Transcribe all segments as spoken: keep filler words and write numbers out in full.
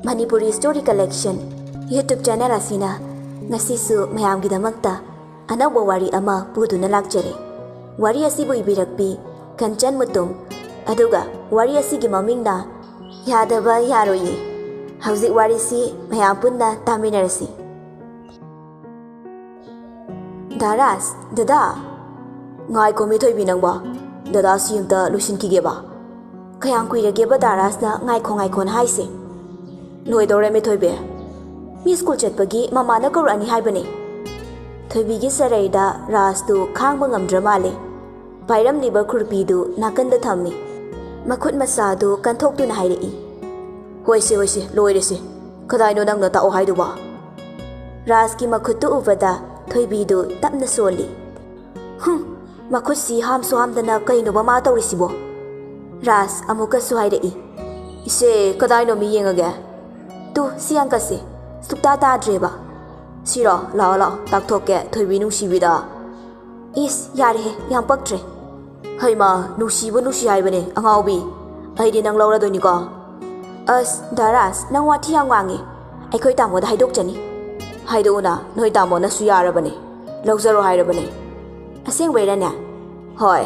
Manipuri Story Collection YouTube channel ꯑꯁꯤꯅ ꯉꯁꯤꯁꯨ ꯃꯌꯥꯝꯒꯤꯗꯃꯛꯇ ꯑꯅꯧꯕ ꯋꯥꯔꯤ ꯑꯃ ꯄꯨꯗꯨꯅ ꯂꯥꯛꯆꯔꯦ꯫ ꯋꯥꯔꯤ ꯑꯁꯤꯕꯨ ꯏꯕꯤꯔꯛꯄꯤ ꯀꯟꯆꯟ ꯃꯨꯇꯨꯝ, ꯑꯗꯨꯒ ꯋꯥꯔꯤ ꯑꯁꯤꯒꯤ ꯃꯃꯤꯡꯅ ꯌꯥꯗꯕ ꯌꯥꯔꯣꯏꯌꯦ꯫ ꯍꯧꯖꯤꯛ ꯋꯥꯔꯤꯁꯤ ꯃꯌꯥꯝ ꯄꯨꯟꯅ ꯇꯥꯃꯤꯟꯅꯔꯁꯤ꯫ ꯗꯥ ꯔꯥꯖ, ꯗꯗꯥ꯫ ꯉꯥꯏꯈꯣ ꯃꯤꯊꯣꯏꯕꯤ ꯅꯪꯕꯣ, ꯗꯗꯥ ꯁꯤ ꯑꯝꯇ ꯂꯣꯏꯁꯤꯟꯈꯤꯒꯦꯕ꯫ ꯀꯌꯥꯝ ꯀꯨꯏꯔꯒꯦꯕ ꯗꯥ ꯔꯥꯖꯅ ꯉꯥꯏꯈꯣ ꯉꯥꯏꯈꯣꯅ ꯍꯥꯏꯁꯦ? ꯂꯣꯏꯗꯧꯔꯦ ꯃꯤꯊꯣꯏꯕꯤ꯫ ꯃꯤ ꯁ꯭ꯀꯨꯜ ꯆꯠꯄꯒꯤ ꯃꯃꯥꯅ ꯀꯧꯔꯛꯑꯅꯤ ꯍꯥꯏꯕꯅꯦ꯫ ꯊꯣꯏꯕꯤꯒꯤ ꯆꯔꯩꯗ ꯔꯥꯖꯇꯨ ꯈꯥꯡꯕ ꯉꯝꯗ꯭ꯔ ꯃꯥꯜꯂꯦ꯫ ꯄꯥꯏꯔꯝꯂꯤꯕ ꯈꯨꯔꯄꯤꯗꯨ ꯅꯥꯀꯟꯗ ꯊꯝꯃꯤ꯫ ꯃꯈꯨꯠ ꯃꯁꯥꯗꯨ ꯀꯟꯊꯣꯛꯇꯨꯅ ꯍꯥꯏꯔꯛꯏ, "ꯍꯣꯏꯁꯦ, ꯍꯣꯏꯁꯦ, ꯂꯣꯏꯔꯦꯁꯦ꯫ ꯀꯗꯥꯏꯅꯣ ꯅꯪꯅ ꯇꯥꯛꯑꯣ ꯍꯥꯏꯗꯨꯕꯣ?" ꯔꯥꯖꯀꯤ ꯃꯈꯨꯠꯇꯨ ꯎꯕꯗ ꯊꯣꯏꯕꯤꯗꯨ ꯇꯞꯅ ꯁꯣꯜꯂꯤ꯫ "ꯍꯨꯝ, ꯃꯈꯨꯠꯁꯤ ꯍꯥꯝꯁꯨ ꯍꯥꯝꯗꯅ ꯀꯩꯅꯣꯕ ꯃꯥ ꯇꯧꯔꯤꯁꯤꯕꯣ?" ꯔꯥꯖ ꯑꯃꯨꯛꯀꯁꯨ ꯍꯥꯏꯔꯛꯏ, "ꯏꯆꯦ, ꯀꯗꯥꯏꯅꯣ ꯃꯤ ꯌꯦꯡꯉꯒꯦ? ꯇꯨ, ꯁꯤ ꯑꯪꯀꯁꯦ ꯁꯨꯛꯇꯥ ꯇꯥꯗ꯭ꯔꯦꯕ꯫ ꯁꯤꯔꯣ? ꯂꯥꯛꯑꯣ, ꯂꯥꯛꯑꯣ, ꯇꯥꯛꯊꯣꯛꯀꯦ, ꯊꯣꯏꯕꯤ ꯅꯨꯡꯁꯤꯕꯤꯗ꯫" "ꯏꯁ, ꯌꯥꯔꯦꯍꯦ, ꯌꯥꯝ ꯄꯛꯇ꯭ꯔꯦ꯫" "ꯍꯩꯃꯥ, ꯅꯨꯡꯁꯤꯕꯨ ꯅꯨꯡꯁꯤ ꯍꯥꯏꯕꯅꯦ, ꯑꯉꯥꯎꯕꯤ꯫ ꯑꯩꯗꯤ ꯅꯪ ꯂꯧꯔꯗꯣꯏꯅꯤꯀꯣ꯫" "ꯑꯁ, ꯗꯥ ꯔꯥꯖ, ꯅꯪ ꯋꯥꯊꯤ ꯌꯥꯝ ꯉꯥꯡꯉꯦ꯫ ꯑꯩꯈꯣꯏ ꯇꯥꯃꯣꯗ ꯍꯥꯏꯗꯣꯛꯆꯅꯤ꯫" "ꯍꯥꯏꯗꯣꯛꯎꯅ, ꯅꯣꯏ ꯇꯥꯃꯣꯅꯁꯨ ꯌꯥꯔꯕꯅꯦ, ꯂꯧꯖꯔꯣ ꯍꯥꯏꯔꯕꯅꯦ꯫" "ꯑꯁꯦꯡꯕꯩꯔꯅꯦ?" "ꯍꯣꯏ꯫"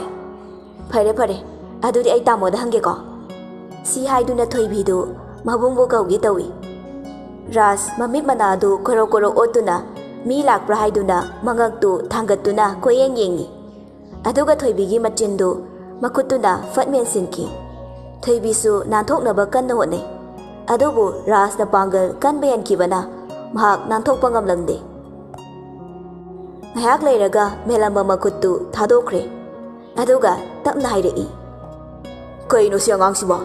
"ꯐꯔꯦ, ꯐꯔꯦ, ꯑꯗꯨꯗꯤ ꯑꯩ ꯇꯥꯃꯣꯗ ꯍꯪꯒꯦꯀꯣ꯫" ꯁꯤ ꯍꯥꯏꯗꯨꯅ ꯊꯣꯏꯕꯤꯗꯨ ꯃꯕꯨꯡꯕꯨ ꯀꯧꯒꯦ ꯇꯧꯏ꯫ ꯔꯥꯖ ꯃꯃꯤꯠ ꯃꯅꯥꯗꯨ ꯀꯣꯔꯣ ꯀꯣꯔꯣ ꯑꯣꯠꯇꯨꯅ ꯃꯤ ꯂꯥꯛꯄ꯭ꯔꯥ ꯍꯥꯏꯗꯨꯅ ꯃꯉꯛꯇꯨ ꯊꯥꯡꯒꯠꯇꯨꯅ ꯀꯣꯏꯌꯦꯡ ꯌꯦꯡꯉꯤ꯫ ꯑꯗꯨꯒ ꯊꯣꯏꯕꯤꯒꯤ ꯃꯆꯤꯟꯗꯨ ꯃꯈꯨꯠꯇꯨꯅ ꯐꯠ ꯃꯦꯟꯁꯤꯟꯈꯤ꯫ ꯊꯣꯏꯕꯤꯁꯨ ꯅꯥꯟꯊꯣꯛꯅꯕ ꯀꯟꯅ ꯍꯣꯠꯅꯩ꯫ ꯑꯗꯨꯕꯨ ꯔꯥꯖꯅ ꯄꯥꯡꯒꯜ ꯀꯟꯕ ꯍꯦꯟꯈꯤꯕꯅ ꯃꯍꯥꯛ ꯅꯥꯟꯊꯣꯛꯄ ꯉꯝꯂꯝꯗꯦ꯫ ꯉꯥꯏꯍꯥꯛ ꯂꯩꯔꯒ ꯃꯦꯜꯂꯝꯕ ꯃꯈꯨꯠꯇꯨ ꯊꯥꯗꯣꯛꯈ꯭ꯔꯦ꯫ ꯑꯗꯨꯒ ꯇꯞꯅ ꯍꯥꯏꯔꯛꯏ, "ꯀꯩꯅꯣ ꯁꯤ ꯑꯉꯥꯡꯁꯤꯕꯣ?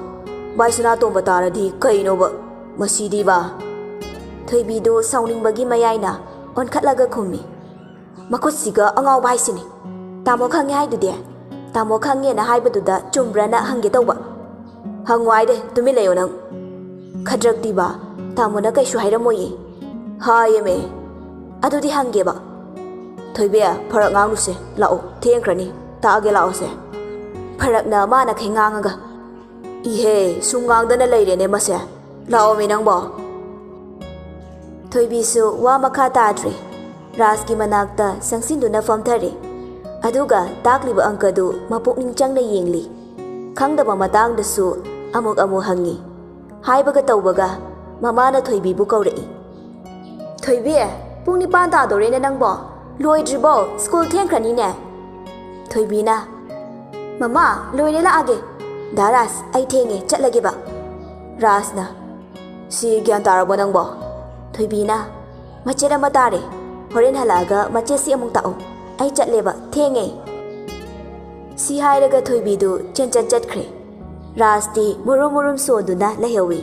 ꯚꯥꯏ ꯁꯅꯥꯇꯣꯝꯕ ꯇꯥꯔꯗꯤ ꯀꯩꯅꯣꯕ? ꯃꯁꯤꯗꯤꯕ!" ꯊꯣꯏꯕꯤꯗꯨ ꯁꯥꯎꯅꯤꯡꯕꯒꯤ ꯃꯌꯥꯏꯅ ꯑꯣꯟꯈꯠꯂꯒ ꯈꯨꯝꯃꯤ, "ꯃꯈꯨꯠꯁꯤꯒ ꯑꯉꯥꯎꯕ ꯍꯥꯏꯁꯤꯅꯤ꯫ ꯇꯥꯃꯣ ꯈꯪꯉꯦ ꯍꯥꯏꯗꯨꯗꯤ? ꯇꯥꯃꯣ ꯈꯪꯉꯦꯅ ꯍꯥꯏꯕꯗꯨꯗ ꯆꯨꯝꯕ꯭ꯔꯅ ꯍꯪꯒꯦ ꯇꯧꯕ꯫" "ꯍꯪꯉꯨ ꯍꯥꯏꯗꯦ, ꯇꯨꯃꯤꯟ ꯂꯩꯌꯣ ꯅꯪ꯫" "ꯈꯗ꯭ꯔꯛꯇꯤꯕ, ꯇꯥꯃꯣꯅ ꯀꯩꯁꯨ ꯍꯥꯏꯔꯝꯃꯣꯏꯌꯦ꯫" "ꯍꯥꯏꯌꯦꯃꯦ꯫" "ꯑꯗꯨꯗꯤ ꯍꯪꯒꯦꯕ꯫" "ꯊꯣꯏꯕꯤ, ꯐꯔꯛ ꯉꯥꯡꯂꯨꯁꯦ, ꯂꯥꯛꯑꯣ, ꯊꯦꯡꯈ꯭ꯔꯅꯤ, ꯇꯥꯛꯑꯒꯦ ꯂꯥꯛꯑꯣꯁꯦ꯫" ꯐꯔꯛꯅ ꯃꯥꯅꯈꯩ ꯉꯥꯡꯉꯒ, "ꯏꯍꯦ, ꯁꯨꯝ ꯉꯥꯡꯗꯅ ꯂꯩꯔꯦꯅꯦ ꯃꯁꯦ꯫ ꯂꯥꯛꯑꯣꯃꯤ ꯅꯪꯕꯣ꯫ ꯊꯣꯏꯕꯤꯁꯨ ꯋꯥ ꯃꯈꯥ ꯇꯥꯗ꯭ꯔꯦ꯫ ꯔꯥꯖꯀꯤ ꯃꯅꯥꯛꯇ ꯆꯪꯁꯤꯟꯗꯨꯅ ꯐꯝꯊꯔꯦ꯫ ꯑꯗꯨꯒ ꯇꯥꯛꯂꯤꯕ ꯑꯪꯀꯗꯨ ꯃꯄꯨꯛꯅꯤꯡ ꯆꯪꯅ ꯌꯦꯡꯂꯤ꯫ ꯈꯪꯗꯕ ꯃꯇꯥꯡꯗꯁꯨ ꯑꯃꯨꯛ ꯑꯃꯨꯛ ꯍꯪꯉꯤ꯫ ꯍꯥꯏꯕꯒ ꯇꯧꯕꯒ ꯃꯃꯥꯅ ꯊꯣꯏꯕꯤꯕꯨ ꯀꯧꯔꯛꯏ꯫ "ꯊꯣꯏꯕꯤ, ꯄꯨꯡ ꯅꯤꯄꯥꯟ ꯇꯥꯗꯣꯔꯦꯅꯦ ꯅꯪꯕꯣ꯫ ꯂꯣꯏꯗ꯭ꯔꯤꯕꯣ? ꯁ꯭ꯀꯨꯜ ꯊꯦꯡꯈ꯭ꯔꯅꯤꯅꯦ꯫" ꯊꯣꯏꯕꯤꯅ, "ꯃꯃꯥ, ꯂꯣꯏꯔꯦ, ꯂꯥꯛꯑꯒꯦ꯫ ꯗꯥ ꯔꯥꯖ, ꯑꯩ ꯊꯦꯡꯉꯦ, ꯆꯠꯂꯒꯦꯕ꯫" ꯔꯥꯖꯅ, "ꯁꯤ ꯒ꯭ꯌꯥꯟ ꯇꯥꯔꯕꯣ ꯅꯪꯕꯣ?" ꯊꯣꯏꯕꯤꯅ, "ꯃꯆꯦꯠ ꯑꯃ ꯇꯥꯔꯦ꯫ ꯍꯣꯔꯦꯟ ꯍꯜꯂꯛꯑꯒ ꯃꯆꯦꯠꯁꯤ ꯑꯃꯨꯛ ꯇꯥꯛꯑꯣ꯫ ꯑꯩ ꯆꯠꯂꯦꯕ, ꯊꯦꯡꯉꯦ꯫" ꯁꯤ ꯍꯥꯏꯔꯒ ꯊꯣꯏꯕꯤꯗꯨ ꯆꯦꯟꯆꯠ ꯆꯠꯈ꯭ꯔꯦ꯫ ꯔꯥꯖꯇꯤ ꯃꯨꯔꯨꯝ ꯃꯨꯔꯨꯝ ꯁꯣꯟꯗꯨꯅ ꯂꯩꯍꯧꯏ꯫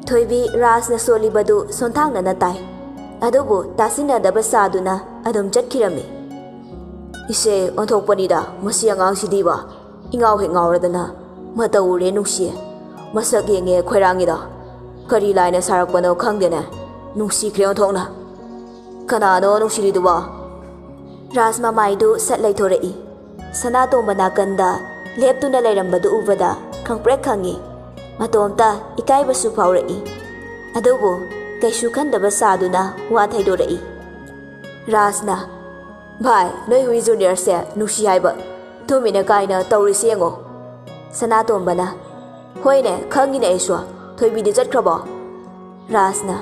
ꯊꯣꯏꯕꯤ ꯔꯥꯖꯅ ꯁꯣꯜꯂꯤꯕꯗꯨ ꯁꯣꯟꯊꯥꯡꯅꯅ ꯇꯥꯏ꯫ ꯑꯗꯨꯕꯨ ꯇꯥꯁꯤꯟꯅꯗꯕ ꯁꯥꯗꯨꯅ ꯑꯗꯨꯝ ꯆꯠꯈꯤꯔꯝꯃꯤ꯫ "ꯏꯆꯦ, ꯑꯣꯟꯊꯣꯛꯄꯅꯤꯗ ꯃꯁꯤ ꯑꯉꯥꯡꯁꯤꯗꯤꯕ꯫ ꯏꯉꯥꯎ ꯍꯦꯛ ꯉꯥꯎꯔꯗꯅ꯫ ꯃꯇꯧ ꯎꯔꯦ ꯅꯨꯡꯁꯤꯌꯦ꯫ ꯃꯁꯛ ꯌꯦꯡꯉꯦ ꯈꯣꯏꯔꯥꯡꯉꯤꯗ꯫ ꯀꯔꯤ ꯂꯥꯏꯅ ꯁꯥꯔꯛꯄꯅꯣ ꯈꯪꯗꯦꯅꯦ꯫ ꯅꯨꯡꯁꯤꯈ꯭ꯔꯦ ꯑꯣꯟꯊꯣꯛꯅ꯫" "ꯀꯅꯥꯅꯣ ꯅꯨꯡꯁꯤꯔꯤꯗꯨꯕꯣ?" ꯔꯥꯖ ꯃꯃꯥꯏꯗꯨ ꯁꯠ ꯂꯩꯊꯣꯔꯛꯏ꯫ ꯁꯅꯥꯇꯣꯝꯕ ꯅꯥꯀꯟꯗ ꯂꯦꯞꯇꯨꯅ ꯂꯩꯔꯝꯕꯗꯨ ꯎꯕꯗ ꯈꯪꯄ꯭ꯔꯦꯛ ꯈꯪꯉꯤ꯫ ꯃꯇꯣꯝꯇ ꯏꯀꯥꯏꯕꯁꯨ ꯐꯥꯎꯔꯛꯏ꯫ ꯑꯗꯨꯕꯨ ꯀꯩꯁꯨ ꯈꯟꯗꯕ ꯁꯥꯗꯨꯅ ꯋꯥ ꯊꯩꯗꯣꯔꯛꯏ꯫ ꯔꯥꯖꯅ, "ꯚꯥꯏ, ꯅꯣꯏ ꯍꯨꯏ ꯖꯨꯅꯤꯌꯔꯁꯦ ꯅꯨꯡꯁꯤ ꯍꯥꯏꯕ ꯊꯨꯝꯃꯤꯅ ꯀꯥꯏꯅ ꯇꯧꯔꯤꯁꯤ ꯌꯦꯡꯉꯣ꯫" ꯁꯅꯥꯇꯣꯝꯕꯅ, "ꯍꯣꯏꯅꯦ, ꯈꯪꯉꯤꯅꯦ ꯑꯩꯁꯨ꯫ ꯊꯣꯏꯕꯤꯗꯤ ꯆꯠꯈ꯭ꯔꯕꯣ?" ꯔꯥꯖꯅ,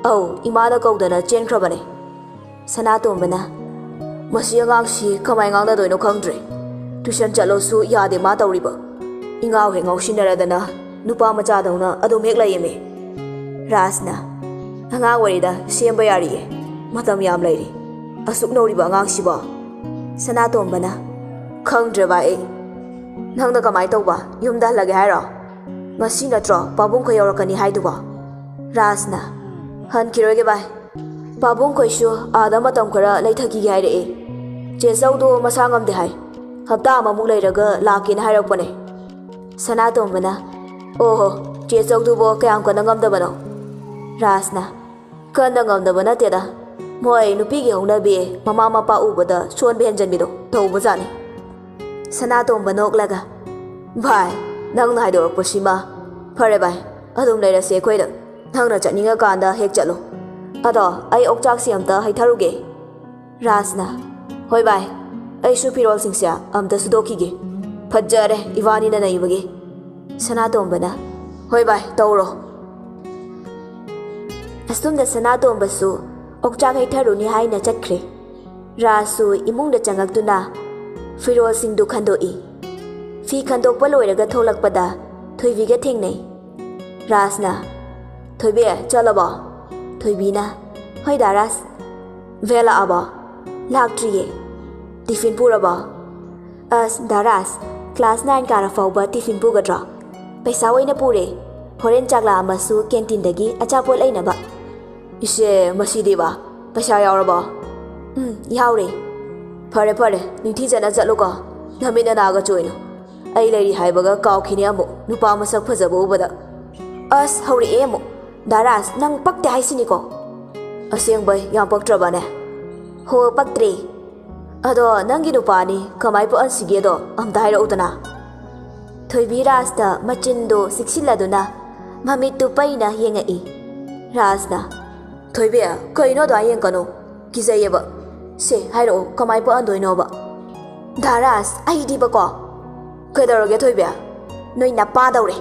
"ꯑꯧ, ꯏꯃꯥꯅ ꯀꯧꯗꯅ ꯆꯦꯟꯈ꯭ꯔꯕꯅꯦ꯫" ꯁꯅꯥꯇꯣꯝꯕꯅ, "ꯃꯁꯤ ꯑꯉꯥꯡꯁꯤ ꯀꯃꯥꯏ ꯉꯥꯡꯅꯗꯣꯏꯅꯣ ꯈꯪꯗ꯭ꯔꯦ꯫ ꯇ꯭ꯌꯨꯁꯟ ꯆꯠꯂꯣꯁꯨ ꯌꯥꯗꯦ ꯃꯥ ꯇꯧꯔꯤꯕ꯫ ꯏꯉꯥꯎ ꯍꯦꯛ ꯉꯥꯎꯁꯤꯟꯅꯔꯗꯅ ꯅꯨꯄꯥ ꯃꯆꯥꯗꯧꯅ ꯑꯗꯨꯝ ꯍꯦꯛ ꯂꯩꯌꯦꯃꯤ꯫" ꯔꯥꯖꯅ, "ꯑꯉꯥꯡ ꯑꯣꯏꯔꯤꯗ, ꯁꯦꯝꯕ ꯌꯥꯔꯤꯌꯦ꯫ ꯃꯇꯝ ꯌꯥꯝ ꯂꯩꯔꯤ꯫ ꯑꯁꯨꯛ ꯅꯧꯔꯤꯕ ꯑꯉꯥꯡꯁꯤꯕꯣ꯫" ꯁꯅꯥꯇꯣꯝꯕꯅ, "ꯈꯪꯗ꯭ꯔꯦ ꯚꯥꯏ ꯑꯩ꯫ ꯅꯪꯅ ꯀꯃꯥꯏ ꯇꯧꯕ? ꯌꯨꯝꯗ ꯍꯜꯂꯒꯦ ꯍꯥꯏꯔꯣ? ꯉꯁꯤ ꯅꯠꯇ꯭ꯔꯣ ꯄꯥꯕꯨꯡꯈꯣꯏ ꯌꯧꯔꯛꯀꯅꯤ ꯍꯥꯏꯗꯨꯕꯣ?" ꯔꯥꯖꯅ, "ꯍꯟꯈꯤꯔꯣꯏꯒꯦ ꯚꯥꯏ꯫ ꯄꯥꯕꯨꯡꯈꯣꯏꯁꯨ ꯑꯥꯗ ꯃꯇꯝ ꯈꯔ ꯂꯩꯊꯈꯤꯒꯦ ꯍꯥꯏꯔꯛꯑꯦ꯫ ꯆꯦ ꯆꯧꯗꯣ ꯃꯁꯥ ꯉꯝꯗꯦ ꯍꯥꯏ꯫ ꯍꯞꯇꯥ ꯑꯃꯃꯨꯛ ꯂꯩꯔꯒ ꯂꯥꯛꯀꯦꯅ ꯍꯥꯏꯔꯛꯄꯅꯦ꯫" ꯁꯅꯥꯇꯣꯝꯕꯅ, "ꯑꯣꯍꯣ, ꯆꯦ ꯆꯧꯗꯨꯕꯣ ꯀꯌꯥꯝ ꯀꯟꯅ ꯉꯝꯗꯕꯅꯣ?" ꯔꯥꯖꯅ, "ꯀꯟꯅ ꯉꯝꯗꯕ ꯅꯠꯇꯦꯗ꯫ ꯃꯣꯏ ꯅꯨꯄꯤꯒꯤ ꯍꯧꯅꯕꯤ ꯃꯃꯥ ꯃꯄꯥ ꯎꯕꯗ ꯁꯣꯟꯕ ꯍꯦꯟꯖꯟꯕꯤꯗꯣ ꯇꯧꯕꯖꯥꯠꯅꯤ꯫" ꯁꯅꯥꯇꯣꯝꯕ ꯅꯣꯛꯂꯒ, "ꯚꯥꯏ, ꯅꯪꯅ ꯍꯥꯏꯗꯣꯔꯛꯄꯁꯤꯃ ꯐꯔꯦ ꯚꯥꯏ꯫ ꯑꯗꯨꯝ ꯂꯩꯔꯁꯦ ꯑꯩꯈꯣꯏꯗ꯫ ꯅꯪꯅ ꯆꯠꯅꯤꯡꯉꯀꯥꯟꯗ ꯍꯦꯛ ꯆꯠꯂꯣ꯫ ꯑꯗꯣ ꯑꯩ ꯑꯣꯛꯆꯥꯛꯁꯤ ꯑꯝꯇ ꯍꯩꯊꯔꯨꯒꯦ꯫ ꯔꯥꯖꯅ, "ꯍꯣꯏ ꯚꯥꯏ, ꯑꯩꯁꯨ ꯐꯤꯔꯣꯜꯁꯤꯡꯁꯦ ꯑꯝꯇ ꯁꯨꯗꯣꯛꯈꯤꯒꯦ꯫ ꯐꯖꯔꯦ ꯏꯕꯥꯅꯤꯅ ꯅꯩꯕꯒꯤ꯫" ꯁꯅꯥꯇꯣꯝꯕꯅ, "ꯍꯣꯏ ꯚꯥꯏ, ꯇꯧꯔꯣ꯫" ꯑꯁꯨꯝꯅ ꯁꯅꯥꯇꯣꯝꯕꯁꯨ ꯑꯣꯛꯆꯥꯛ ꯍꯩꯊꯔꯨꯅꯤ ꯍꯥꯏꯅ ꯆꯠꯈ꯭ꯔꯦ꯫ ꯔꯥꯖꯁꯨ ꯏꯃꯨꯡꯗ ꯆꯪꯉꯛꯇꯨꯅ ꯐꯤꯔꯣꯜꯁꯤꯡꯗꯨ ꯈꯟꯗꯣꯛꯏ꯫ ꯐꯤ ꯈꯟꯗꯣꯛꯄ ꯂꯣꯏꯔꯒ ꯊꯣꯛꯂꯛꯄꯗ ꯊꯣꯏꯕꯤꯒ ꯊꯦꯡꯅꯩ꯫ ꯔꯥꯖꯅ, "ꯊꯣꯏꯕꯤ, ꯆꯠꯂꯕꯣ?" ꯊꯣꯏꯕꯤꯅ, "ꯍꯣꯏ ꯗꯥ ꯔꯥꯖ꯫" "ꯚꯦꯟ ꯂꯥꯛꯑꯕꯣ?" "ꯂꯥꯛꯇ꯭ꯔꯤꯌꯦ꯫" "ꯇꯤꯐꯤꯟ ꯄꯨꯔꯕꯣ?" "ꯑꯁ ꯗꯥ ꯔꯥꯖ, ꯀ꯭ꯂꯥꯁ ꯅꯥꯏꯟ ꯀꯥꯔ ꯐꯥꯎꯕ ꯇꯤꯐꯤꯟ ꯄꯨꯒꯗ꯭ꯔꯣ? ꯄꯩꯁꯥ ꯑꯣꯏꯅ ꯄꯨꯔꯦ꯫ ꯍꯣꯔꯦꯟ ꯆꯥꯛ ꯂꯥꯝꯃꯁꯨ ꯀꯦꯟꯇꯤꯟꯗꯒꯤ ꯑꯆꯥꯄꯣꯠ ꯂꯩꯅꯕ꯫" "ꯏꯁꯦ, ꯃꯁꯤꯗꯤꯕ, ꯄꯩꯁꯥ ꯌꯥꯎꯔꯕꯣ?" "ꯎꯝ, ꯌꯥꯎꯔꯦ꯫" "ꯐꯔꯦ ꯐꯔꯦ, ꯅꯤꯡꯊꯤꯖꯅ ꯆꯠꯂꯨꯀꯣ꯫ ꯅꯃꯤꯠ ꯅꯅꯥꯒ ꯆꯣꯏꯅ꯫ ꯑꯩ ꯂꯩꯔꯤ ꯍꯥꯏꯕꯒ ꯀꯥꯎꯈꯤꯅꯤ ꯑꯃꯨꯛ, ꯅꯨꯄꯥ ꯃꯁꯛ ꯐꯖꯕ ꯎꯕꯗ꯫" "ꯑꯁ, ꯍꯧꯔꯛꯑꯦ ꯑꯃꯨꯛ꯫ ꯗꯥ ꯔꯥꯖ, ꯅꯪ ꯄꯛꯇꯦ ꯍꯥꯏꯁꯤꯅꯤꯀꯣ꯫" "ꯑꯁꯦꯡꯕꯩ ꯌꯥꯝ ꯄꯛꯇ꯭ꯔꯕꯅꯦ?" "ꯍꯣ, ꯄꯛꯇ꯭ꯔꯦ꯫ ꯑꯗꯣ ꯅꯪꯒꯤ ꯅꯨꯄꯥꯅꯤ ꯀꯃꯥꯏ ꯄꯛꯍꯟꯁꯤꯒꯦꯗꯣ ꯑꯝꯇ ꯍꯥꯏꯔꯛꯎꯗꯅ꯫" ꯊꯣꯏꯕꯤ ꯔꯥꯖꯇ ꯃꯆꯤꯟꯗꯣ ꯆꯤꯛꯁꯤꯜꯂꯗꯨꯅ ꯃꯃꯤꯠꯇꯨ ꯄꯩꯅ ꯌꯦꯡꯉꯛꯏ꯫ ꯔꯥꯖꯅ, "ꯊꯣꯏꯕꯤ, ꯀꯩꯅꯣ ꯑꯗꯨꯃꯥꯏ ꯌꯦꯡꯀꯅꯨ꯫ ꯀꯤꯖꯩꯌꯦꯕ꯫ ꯁꯦ, ꯍꯥꯏꯔꯛꯑꯣ, ꯀꯃꯥꯏ ꯄꯛꯍꯟꯗꯣꯏꯅꯣꯕ?" "ꯗꯥ ꯔꯥꯖ, ꯑꯩꯗꯤꯕꯀꯣ꯫" "ꯀꯩꯗꯧꯔꯒꯦ ꯊꯣꯏꯕꯤ? ꯅꯣꯏ ꯅꯄꯥꯗꯧꯔꯦ꯫"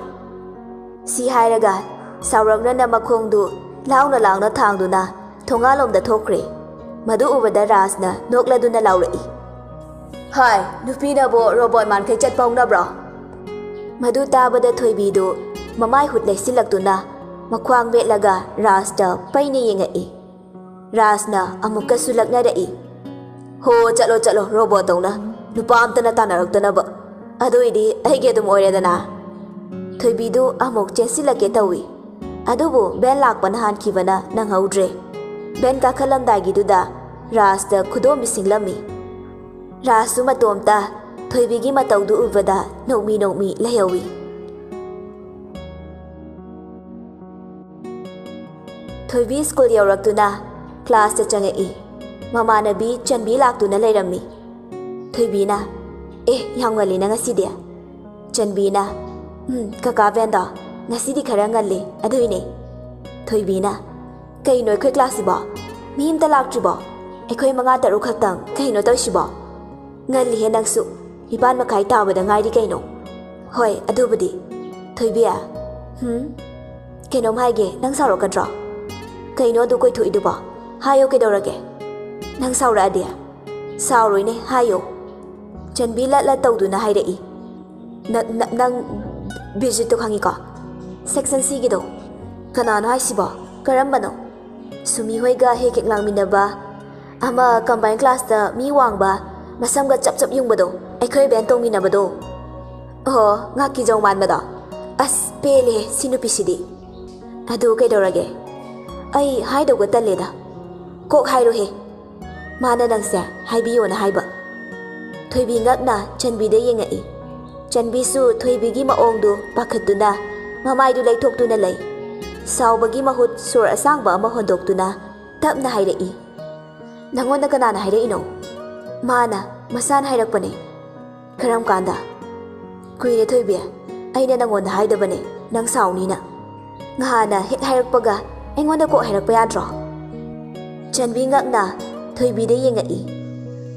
ꯁꯤ ꯍꯥꯏꯔꯒ ꯁꯥꯎꯔꯛꯅꯅ ꯃꯈꯣꯡꯗꯨ ꯂꯥꯎꯅ ꯂꯥꯎꯅ ꯊꯥꯡꯗꯨꯅ ꯊꯣꯡꯒꯥꯜꯂꯣꯝꯗ ꯊꯣꯛꯈ꯭ꯔꯦ꯫ ꯃꯗꯨ ꯎꯕꯗ ꯔꯥꯖꯅ ꯅꯣꯛꯂꯗꯨꯅ ꯂꯥꯎꯔꯛꯏ, "ꯍꯥꯏ, ꯅꯨꯄꯤꯅꯕꯨ ꯔꯣꯕꯣꯠ ꯃꯥꯟꯈꯩ ꯆꯠꯄ ꯍꯧꯅꯕ꯭ꯔꯣ?" ꯃꯗꯨ ꯇꯥꯕꯗ ꯊꯣꯏꯕꯤꯗꯨ ꯃꯃꯥꯏ ꯍꯨꯠ ꯂꯩꯁꯤꯜꯂꯛꯇꯨꯅ ꯃꯈ꯭ꯋꯥꯡ ꯃꯦꯠꯂꯒ ꯔꯥꯖꯇ ꯄꯩꯅ ꯌꯦꯡꯉꯛꯏ꯫ ꯔꯥꯖꯅ ꯑꯃꯨꯛꯀꯁꯨ ꯂꯛꯅꯔꯛꯏ, "ꯍꯣ, ꯆꯠꯂꯣ, ꯆꯠꯂꯣ, ꯔꯣꯕꯣꯠꯇꯧꯅ꯫ ꯅꯨꯄꯥ ꯑꯝꯇꯅ ꯇꯥꯟꯅꯔꯛꯇꯅꯕ꯫ ꯑꯗꯨꯏꯗꯤ ꯑꯩꯒꯤ ꯑꯗꯨꯝ ꯑꯣꯏꯔꯦꯗꯅ꯫" ꯊꯣꯏꯕꯤꯗꯨ ꯑꯃꯨꯛ ꯆꯦꯟꯁꯤꯜꯂꯛꯀꯦ ꯇꯧꯏ꯫ ꯑꯗꯨꯕꯨ ꯚꯦꯟ ꯂꯥꯛꯄꯅ ꯍꯥꯟꯈꯤꯕꯅ ꯅꯪꯍꯧꯗ꯭ꯔꯦ꯫ ꯚꯦꯟ ꯀꯥꯈꯠꯂꯝꯗꯥꯏꯒꯤꯗꯨꯗ ꯔꯥꯖꯇ ꯈꯨꯗꯣꯝꯕꯤ ꯁꯤꯡꯂꯝꯃꯤ꯫ ꯔꯥꯖꯁꯨ ꯃꯇꯣꯝꯇ ꯊꯣꯏꯕꯤꯒꯤ ꯃꯇꯧꯗꯨ ꯎꯕꯗ ꯅꯣꯛꯃꯤ ꯅꯣꯛꯃꯤ ꯂꯩꯍꯧꯏ꯫ ꯊꯣꯏꯕꯤ ꯁ꯭ꯀꯨꯜ ꯌꯧꯔꯛꯇꯨꯅ ꯀ꯭ꯂꯥꯁꯇ ꯆꯪꯉꯛꯏ꯫ ꯃꯃꯥꯟꯅꯕꯤ ꯆꯟꯕꯤ ꯂꯥꯛꯇꯨꯅ ꯂꯩꯔꯝꯃꯤ꯫ ꯊꯣꯏꯕꯤꯅ, "ꯑꯦ, ꯌꯥꯝ ꯉꯜꯂꯤꯅ ꯉꯁꯤꯗꯤ?" ꯆꯟꯕꯤꯅ, "ꯎꯝ, ꯀꯀꯥ ꯚꯦꯟꯗꯣ "ꯉꯁꯤꯗꯤ ꯈꯔ ꯉꯜꯂꯤ, ꯑꯗꯨꯏꯅꯦ꯫" ꯊꯣꯏꯕꯤꯅ, "ꯀꯩꯅꯣ ꯑꯩꯈꯣꯏ ꯀ꯭ꯂꯥꯁꯁꯤꯕꯣ? ꯃꯤ ꯑꯝꯇ ꯂꯥꯛꯇ꯭ꯔꯤꯕꯣ? ꯑꯩꯈꯣꯏ ꯃꯉꯥ ꯇꯔꯨꯛ ꯈꯛꯇꯪ, ꯀꯩꯅꯣ ꯇꯧꯔꯤꯁꯤꯕꯣ? ꯉꯜꯂꯤꯍꯦ ꯅꯪꯁꯨ, ꯅꯤꯄꯥꯟ ꯃꯈꯥꯏ ꯇꯥꯕꯗ ꯉꯥꯏꯔꯤ ꯀꯩꯅꯣ꯫" "ꯍꯣꯏ, ꯑꯗꯨꯕꯨꯗꯤ꯫" "ꯊꯣꯏꯕꯤ꯫" "ꯍꯨꯝ?" "ꯀꯩꯅꯣꯝ ꯍꯥꯏꯒꯦ, ꯅꯪ ꯁꯥꯎꯔꯛꯀꯗ꯭ꯔꯣ?" "ꯀꯩꯅꯣ ꯑꯗꯨ ꯀꯣꯏꯊꯣꯛꯏꯗꯨꯕꯣ? ꯍꯥꯏꯌꯣ, ꯀꯩꯗꯧꯔꯒꯦ?" "ꯅꯪ ꯁꯥꯎꯔꯛꯑꯗꯤ?" "ꯁꯥꯎꯔꯣꯏꯅꯦ, ꯍꯥꯏꯌꯣ꯫" ꯆꯟꯕꯤ ꯂꯠ ꯂꯠ ꯇꯧꯗꯨꯅ ꯍꯥꯏꯔꯛꯏ꯫ "ꯅ-, ꯅ-, ꯅꯪ ꯕꯤꯔꯖꯤꯠꯇꯣ ꯈꯪꯉꯤꯀꯣ? ꯁꯦꯛꯁꯟ ꯁꯤꯒꯤꯗꯣ꯫" "ꯀꯅꯥꯅꯣ ꯍꯥꯏꯁꯤꯕꯣ? ꯀꯔꯝꯕꯅꯣ?" "ꯁꯨꯃꯤ ꯍꯣꯏꯒ ꯍꯦꯛ ꯍꯦꯛ ꯂꯥꯡꯃꯤꯟꯅꯕ, ꯑꯃ ꯀꯝꯕꯥꯏꯟ ꯀ꯭ꯂꯥꯁꯇ ꯃꯤ ꯋꯥꯡꯕ, ꯃꯁꯝꯒ ꯆꯞ ꯆꯞ ꯌꯨꯡꯕꯗꯣ, ꯑꯩꯈꯣꯏ ꯚꯦꯟ ꯇꯣꯡꯃꯤꯟꯅꯕꯗꯣ꯫" "ꯑꯣ, ꯉꯥꯀꯤꯖꯧ ꯃꯥꯟꯕꯗꯣ? ꯑꯁ, ꯄꯦꯜꯂꯦꯍꯦ ꯁꯤ ꯅꯨꯄꯤꯁꯤꯗꯤ꯫" "ꯑꯗꯨ ꯀꯩꯗꯧꯔꯒꯦ?" "ꯑꯩ ꯍꯥꯏꯗꯧꯒ ꯇꯜꯂꯦꯗ꯫ ꯀꯣꯛ ꯍꯥꯏꯔꯣꯍꯦ꯫ ꯃꯥꯅ ꯅꯪꯁꯦ ꯍꯥꯏꯕꯤꯌꯣꯅ ꯍꯥꯏꯕ꯫" ꯊꯣꯏꯕꯤ ꯉꯛꯅ ꯆꯟꯕꯤꯗ ꯌꯦꯡꯉꯛꯏ꯫ ꯆꯟꯕꯤꯁꯨ ꯊꯣꯏꯕꯤꯒꯤ ꯃꯑꯣꯡꯗꯨ ꯄꯥꯈꯠꯇꯨꯅ ꯃꯃꯥꯏꯗꯨ ꯂꯩꯊꯣꯛꯇꯨꯅ ꯂꯩ꯫ ꯁꯥꯎꯕꯒꯤ ꯃꯍꯨꯠ ꯁꯣꯔ ꯑꯁꯥꯡꯕ ꯑꯃ ꯍꯣꯟꯗꯣꯛꯇꯨꯅ ꯇꯞꯅ ꯍꯥꯏꯔꯛꯏ, "ꯅꯪꯉꯣꯟꯗ ꯀꯅꯥꯅ ꯍꯥꯏꯔꯛꯏꯅꯣ?" "ꯃꯥꯅ, ꯃꯁꯥꯅ ꯍꯥꯏꯔꯛꯄꯅꯦ꯫" "ꯀꯔꯝ ꯀꯥꯟꯗ?" "ꯀꯨꯏꯔꯦ ꯊꯣꯏꯕꯤ, ꯑꯩꯅ ꯅꯪꯉꯣꯟꯗ ꯍꯥꯏꯗꯕꯅꯦ, ꯅꯪ ꯁꯥꯎꯅꯤꯅ꯫ ꯉꯍꯥꯟꯅ ꯍꯦꯛ ꯍꯥꯏꯔꯛꯄꯒ ꯑꯩꯉꯣꯟꯗ ꯀꯣꯛ ꯍꯥꯏꯔꯛꯄ ꯌꯥꯗ꯭ꯔꯣ?" ꯆꯟꯕꯤ ꯉꯛꯅ ꯊꯣꯏꯕꯤꯗ ꯌꯦꯡꯉꯛꯏ꯫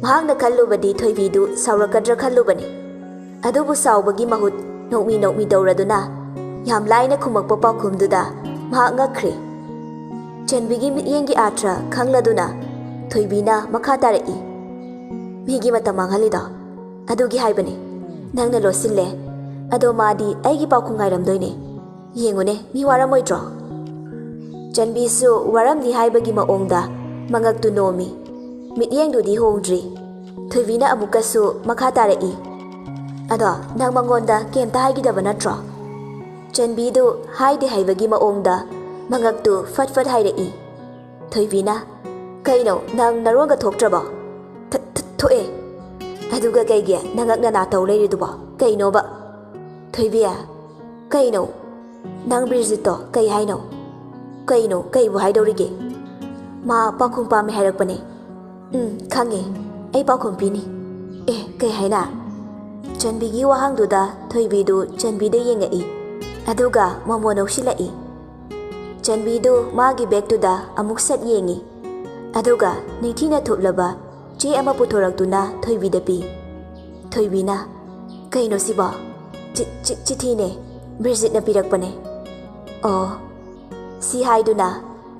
ꯃꯍꯥꯛꯅ ꯈꯜꯂꯨꯕꯗꯤ ꯊꯣꯏꯕꯤꯗꯨ ꯁꯥꯎꯔꯛꯀꯗ꯭ꯔꯥ ꯈꯜꯂꯨꯕꯅꯤ꯫ ꯑꯗꯨꯕꯨ ꯁꯥꯎꯕꯒꯤ ꯃꯍꯨꯠ ꯅꯣꯛꯃꯤ ꯅꯣꯛꯃꯤ ꯇꯧꯔꯗꯨꯅ ꯌꯥꯝ ꯂꯥꯏꯅ ꯈꯨꯝꯃꯛꯄ ꯄꯥꯎꯈꯨꯝꯗꯨꯗ ꯃꯍꯥꯛ ꯉꯛꯈ꯭ꯔꯦ꯫ ꯆꯟꯕꯤꯒꯤ ꯃꯤꯠꯌꯦꯡꯒꯤ ꯑꯥꯔꯊ꯭ꯔ ꯈꯪꯂꯗꯨꯅ ꯊꯣꯏꯕꯤꯅ ꯃꯈꯥ ꯇꯥꯔꯛꯏ, "ꯃꯤꯒꯤ ꯃꯇꯝ ꯃꯥꯡꯍꯜꯂꯤꯗꯣ ꯑꯗꯨꯒꯤ ꯍꯥꯏꯕꯅꯦ꯫ ꯅꯪꯅ ꯂꯣꯠꯁꯤꯜꯂꯦ꯫ ꯑꯗꯣ ꯃꯥꯗꯤ ꯑꯩꯒꯤ ꯄꯥꯎꯈꯨꯝ ꯉꯥꯏꯔꯝꯗꯣꯏꯅꯦ꯫ ꯌꯦꯡꯉꯨꯅꯦ, ꯃꯤ ꯋꯥꯔꯝꯃꯣꯏꯗ꯭ꯔꯣ?" ꯆꯟꯕꯤꯁꯨ ꯋꯥꯔꯝꯅꯤ ꯍꯥꯏꯕꯒꯤ ꯃꯑꯣꯡꯗ ꯃꯉꯛꯇꯨ ꯅꯣꯝꯃꯤ꯫ ꯃꯤꯠꯌꯦꯡꯗꯨꯗꯤ ꯍꯣꯡꯗ꯭ꯔꯤ꯫ ꯊꯣꯏꯕꯤꯅ ꯑꯃꯨꯛꯀꯁꯨ ꯃꯈꯥ ꯇꯥꯔꯛꯏ, "ꯑꯗꯣ ꯅꯪ ꯃꯉꯣꯟꯗ ꯀꯩꯝꯇ ꯍꯥꯏꯈꯤꯗꯕ ꯅꯠꯇ꯭ꯔꯣ?" ꯆꯟꯕꯤꯗꯨ ꯍꯥꯏꯗꯦ ꯍꯥꯏꯕꯒꯤ ꯃꯑꯣꯡꯗ ꯃꯉꯛꯇꯨ ꯐꯠ ꯐꯠ ꯍꯥꯏꯔꯛꯏ꯫ ꯊꯣꯏꯕꯤꯅ, "ꯀꯩꯅꯣ, ꯅꯪ ꯅꯔꯣꯟꯒ ꯊꯣꯛꯇ꯭ꯔꯕꯣ?" "ꯊ-, ꯊ-, ꯊꯣꯛꯑꯦ꯫" "ꯑꯗꯨꯒ ꯀꯩꯒꯤ ꯅꯉꯛ ꯅꯅꯥ ꯇꯧ ꯂꯩꯔꯤꯗꯨꯕꯣ? ꯀꯩꯅꯣꯕ?" ꯊꯣꯏꯕꯤ, "ꯀꯩꯅꯣ? ꯅꯪ ꯕꯤꯔꯖꯤꯠꯇꯣ ꯀꯩ ꯍꯥꯏꯅꯣ?" "ꯀꯩꯅꯣ? ꯀꯩꯕꯨ ꯍꯥꯏꯗꯧꯔꯤꯒꯦ?" "ꯃꯥ ꯄꯥꯎꯈꯨꯝ ꯄꯥꯝꯃꯦ ꯍꯥꯏꯔꯛꯄꯅꯦ꯫" "ꯎꯝ, ꯈꯪꯉꯦ꯫ ꯑꯩ ꯄꯥꯎꯈꯨꯝ ꯄꯤꯅꯤ꯫" "ꯑꯦ, ꯀꯩ ꯍꯥꯏꯅ?" ꯆꯟꯕꯤꯒꯤ ꯋꯥꯍꯪꯗꯨꯗ ꯊꯣꯏꯕꯤꯗꯨ ꯆꯟꯕꯤꯗ ꯌꯦꯡꯉꯛꯏ꯫ ꯑꯗꯨꯒ ꯃꯣꯃꯣ ꯅꯣꯛꯁꯤꯜꯂꯛꯏ꯫ ꯆꯟꯕꯤꯗꯨ ꯃꯥꯒꯤ ꯕꯦꯒꯇꯨꯗ ꯑꯃꯨꯛ ꯁꯠ ꯌꯦꯡꯉꯤ꯫ ꯑꯗꯨꯒ ꯅꯤꯡꯊꯤꯅ ꯊꯨꯞꯂꯕ ꯆꯦ ꯑꯃ ꯄꯨꯊꯣꯔꯛꯇꯨꯅ ꯊꯣꯏꯕꯤꯗ ꯄꯤ꯫ ꯊꯣꯏꯕꯤꯅ, "ꯀꯩꯅꯣ ꯁꯤꯕꯣ?" "ꯆꯤ-, ꯆꯤ-, ꯆꯤꯊꯤꯅꯦ꯫ ꯕ꯭ꯔꯤꯖꯤꯠꯅ ꯄꯤꯔꯛꯄꯅꯦ꯫" "ꯑꯣ꯫" ꯁꯤ ꯍꯥꯏꯗꯨꯅ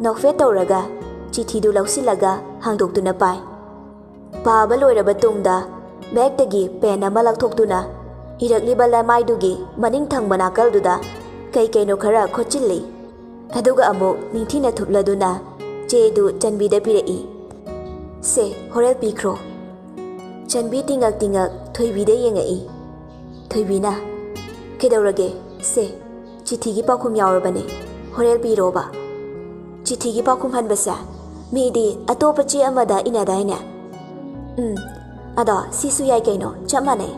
ꯅꯣꯛꯐꯦꯠ ꯇꯧꯔꯒ ꯆꯤꯊꯤꯗꯨ ꯂꯧꯁꯤꯜꯂꯒ ꯍꯥꯡꯗꯣꯛꯇꯨꯅ ꯄꯥꯏ꯫ ꯄꯥꯕ ꯂꯣꯏꯔꯕ ꯇꯨꯡꯗ ꯕꯦꯒꯇꯒꯤ ꯄꯦꯟ ꯑꯃ ꯂꯧꯊꯣꯛꯇꯨꯅ ꯏꯔꯛꯂꯤꯕ ꯂꯃꯥꯏꯗꯨꯒꯤ ꯃꯅꯤꯡ ꯊꯪꯕ ꯅꯥꯀꯜꯗꯨꯗ ꯀꯩ ꯀꯩꯅꯣ ꯈꯔ ꯈꯣꯠꯆꯤꯜꯂꯤ꯫ ꯑꯗꯨꯒ ꯑꯃꯨꯛ ꯅꯤꯡꯊꯤꯅ ꯊꯨꯞꯂꯗꯨꯅ ꯆꯦꯗꯨ ꯆꯟꯕꯤꯗ ꯄꯤꯔꯛꯏ꯫ "ꯁꯦ, ꯍꯣꯔꯦꯜ ꯄꯤꯈ꯭ꯔꯣ꯫" ꯆꯟꯕꯤ ꯇꯤꯡꯉꯛ ꯇꯤꯡꯉꯛ ꯊꯣꯏꯕꯤꯗ ꯌꯦꯡꯉꯛꯏ꯫ ꯊꯣꯏꯕꯤꯅ, "ꯀꯩꯗꯧꯔꯒꯦ? ꯁꯦ, ꯆꯤꯊꯤꯒꯤ ꯄꯥꯎꯈꯨꯝ ꯌꯥꯎꯔꯕꯅꯦ, ꯍꯣꯔꯦꯜ ꯄꯤꯔꯣꯕ꯫" "ꯆꯤꯊꯤꯒꯤ ꯄꯥꯎꯈꯨꯝ ꯍꯟꯕꯁꯦ ꯃꯤꯗꯤ ꯑꯇꯣꯞꯄ ꯆꯦ ꯑꯃꯗ ꯏꯅꯗꯥꯏꯅꯦ?" "ꯎꯝ, ꯑꯗꯣ ꯁꯤꯁꯨ ꯌꯥꯏ ꯀꯩꯅꯣ, ꯆꯞ ꯃꯥꯟꯅꯩ꯫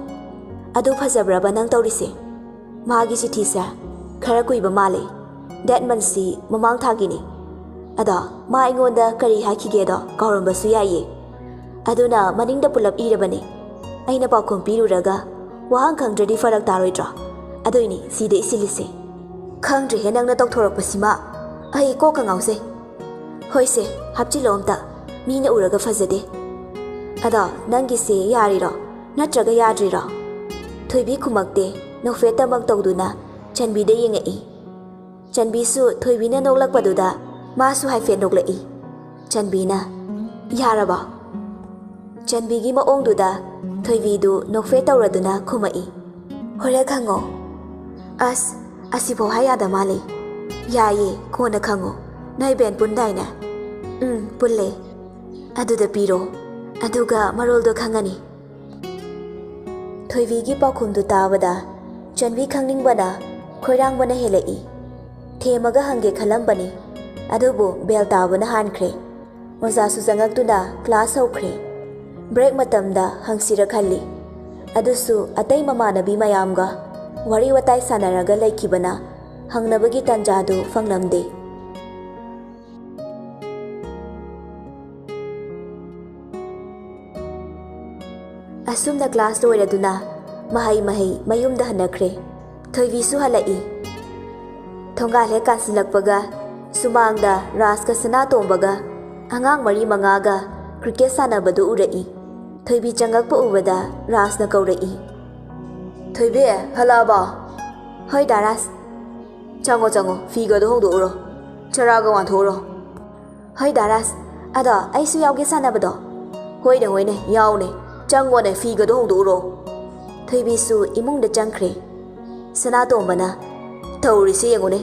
ꯑꯗꯨ ꯐꯖꯕ꯭ꯔꯕ ꯅꯪ ꯇꯧꯔꯤꯁꯦ?" "ꯃꯥꯒꯤ ꯆꯤꯊꯤꯁꯦ ꯈꯔ ꯀꯨꯏꯕ ꯃꯥꯜꯂꯦ꯫ ꯗꯦꯠ ꯃꯟꯁꯤ ꯃꯃꯥꯡ ꯊꯥꯒꯤꯅꯤ꯫ ꯑꯗꯣ ꯃꯥ ꯑꯩꯉꯣꯟꯗ ꯀꯔꯤ ꯍꯥꯏꯈꯤꯒꯦꯗꯣ ꯀꯥꯎꯔꯝꯕꯁꯨ ꯌꯥꯏꯌꯦ꯫ ꯑꯗꯨꯅ ꯃꯅꯤꯡꯗ ꯄꯨꯂꯞ ꯏꯔꯕꯅꯦ꯫ ꯑꯩꯅ ꯄꯥꯎꯈꯨꯝ ꯄꯤꯔꯨꯔꯒ ꯋꯥꯍꯪ ꯈꯪꯗ꯭ꯔꯗꯤ ꯐꯔꯛ ꯇꯥꯔꯣꯏꯗ꯭ꯔꯣ? ꯑꯗꯨꯏꯅꯤ ꯁꯤꯗ ꯏꯁꯤꯜꯂꯤꯁꯦ꯫" "ꯈꯪꯗ꯭ꯔꯦꯍꯦ, ꯅꯪꯅ ꯇꯧꯊꯣꯔꯛꯄꯁꯤꯃ꯫ ꯑꯩ ꯀꯣꯛꯀ ꯉꯥꯎꯖꯩ꯫ ꯍꯣꯏꯁꯦ, ꯍꯥꯞꯆꯤꯜꯂꯣ ꯑꯝꯇ꯫ ꯃꯤꯅ ꯎꯔꯒ ꯐꯖꯗꯦ꯫ ꯑꯗꯣ ꯅꯪꯒꯤꯁꯦ ꯌꯥꯔꯤꯔꯣ? ꯅꯠꯇ꯭ꯔꯒ ꯌꯥꯗ꯭ꯔꯤꯔꯣ?" ꯊꯣꯏꯕꯤ ꯈꯨꯝꯃꯛꯇꯦ, ꯅꯣꯛꯐꯦꯠꯇꯃꯛ ꯇꯧꯗꯨꯅ ꯆꯟꯕꯤꯗ ꯌꯦꯡꯉꯛꯏ꯫ ꯆꯟꯕꯤꯁꯨ ꯊꯣꯏꯕꯤꯅ ꯅꯣꯛꯂꯛꯄꯗꯨꯗ ꯃꯥꯁꯨ ꯍꯥꯏꯐꯦꯠ ꯅꯣꯛꯂꯛꯏ꯫ ꯆꯟꯕꯤꯅ, "ꯌꯥꯔꯕꯣ?" ꯆꯟꯕꯤꯒꯤ ꯃꯑꯣꯡꯗꯨꯗ ꯊꯣꯏꯕꯤꯗꯨ ꯅꯣꯛꯐꯦꯠ ꯇꯧꯔꯗꯨꯅ ꯈꯨꯝꯃꯛꯏ꯫ "ꯍꯣꯔꯦꯟ ꯈꯪꯉꯣ꯫" "ꯑꯁ, ꯑꯁꯤꯐꯥꯎ ꯍꯥꯏ ꯌꯥꯗ ꯃꯥꯜꯂꯦ꯫" "ꯌꯥꯏꯌꯦ, ꯀꯣꯟꯅ ꯈꯪꯉꯣ꯫ ꯅꯣꯏ ꯕꯦꯟ ꯄꯨꯟꯗꯥꯏꯅꯦ?" "ꯎꯝ, ꯄꯨꯜꯂꯦ꯫" "ꯑꯗꯨꯗ ꯄꯤꯔꯣ꯫ ꯑꯗꯨꯒ ꯃꯔꯣꯜꯗꯣ ꯈꯪꯉꯅꯤ꯫" ꯊꯣꯏꯕꯤꯒꯤ ꯄꯥꯎꯈꯨꯝꯗꯨ ꯇꯥꯕꯗ ꯆꯟꯕꯤ ꯈꯪꯅꯤꯡꯕꯅ ꯈꯣꯏꯔꯥꯡꯕꯅ ꯍꯦꯜꯂꯛꯏ꯫ ꯊꯦꯝꯃꯒ ꯍꯪꯒꯦ ꯈꯜꯂꯝꯕꯅꯤ, ꯑꯗꯨꯕꯨ ꯕꯦꯜ ꯇꯥꯕꯅ ꯍꯥꯟꯈ꯭ꯔꯦ꯫ ꯑꯣꯖꯥꯁꯨ ꯆꯪꯉꯛꯇꯨꯅ ꯀ꯭ꯂꯥꯁ ꯍꯧꯈ꯭ꯔꯦ꯫ ꯕ꯭ꯔꯦꯛ ꯃꯇꯝꯗ ꯍꯪꯁꯤꯔ ꯈꯜꯂꯤ꯫ ꯑꯗꯨꯁꯨ ꯑꯇꯩ ꯃꯃꯥꯟꯅꯕꯤ ꯃꯌꯥꯝꯒ ꯋꯥꯔꯤ ꯋꯥꯇꯥꯏ ꯁꯥꯟꯅꯔꯒ ꯂꯩꯈꯤꯕꯅ ꯍꯪꯅꯕꯒꯤ ꯇꯥꯟꯖꯥꯗꯨ ꯐꯪꯂꯝꯗꯦ꯫ ꯑꯁꯨꯝꯅ ꯀ꯭ꯂꯥꯁ ꯂꯣꯏꯔꯗꯨꯅ ꯃꯍꯩ ꯃꯍꯩ ꯃꯌꯨꯝꯗ ꯍꯟꯅꯈ꯭ꯔꯦ꯫ ꯊꯣꯏꯕꯤꯁꯨ ꯍꯜꯂꯛꯏ꯫ ꯊꯣꯡꯒꯥꯜ ꯍꯦꯛ ꯀꯥꯟꯁꯤꯜꯂꯛꯄꯒ ꯁꯨꯃꯥꯡꯗ ꯔꯥꯖꯀ ꯁꯅꯥꯇꯣꯝꯕꯒ ꯑꯉꯥꯡ ꯃꯔꯤ ꯃꯉꯥꯒ ꯀ꯭ꯔꯤꯀꯦꯠ ꯁꯥꯟꯅꯕꯗꯨ ꯎꯔꯛꯏ꯫ ꯊꯣꯏꯕꯤ ꯆꯪꯂꯛꯄ ꯎꯕꯗ ꯔꯥꯖꯅ ꯀꯧꯔꯛꯏ꯫ "ꯊꯣꯏꯕꯤ, ꯍꯜꯂꯛꯑꯕꯣ?" "ꯍꯣꯏ ꯗꯥ ꯔꯥꯖ꯫" "ꯆꯪꯉꯣ ꯆꯪꯉꯣ, ꯐꯤꯒꯗꯣ ꯍꯣꯡꯗꯣꯛꯎꯔꯣ, ꯆꯔꯥꯒ ꯋꯥꯟꯊꯣꯛꯎꯔꯣ꯫" "ꯍꯣꯏ ꯗꯥ ꯔꯥꯖ, ꯑꯗꯣ ꯑꯩꯁꯨ ꯌꯥꯎꯒꯦ ꯁꯥꯟꯅꯕꯗꯣ꯫" "ꯍꯣꯏꯅꯦ ꯍꯣꯏꯅꯦ, ꯌꯥꯎꯅꯦ, ꯆꯪꯉꯣꯅꯦ, ꯐꯤꯒꯗꯣ ꯍꯣꯡꯗꯣꯛꯎꯔꯣ꯫" ꯊꯣꯏꯕꯤꯁꯨ ꯏꯃꯨꯡꯗ ꯆꯪꯈ꯭ꯔꯦ꯫ ꯁꯅꯥꯇꯣꯝꯕꯅ, "ꯇꯧꯔꯤꯁꯤ ꯌꯦꯡꯉꯨꯅꯦ,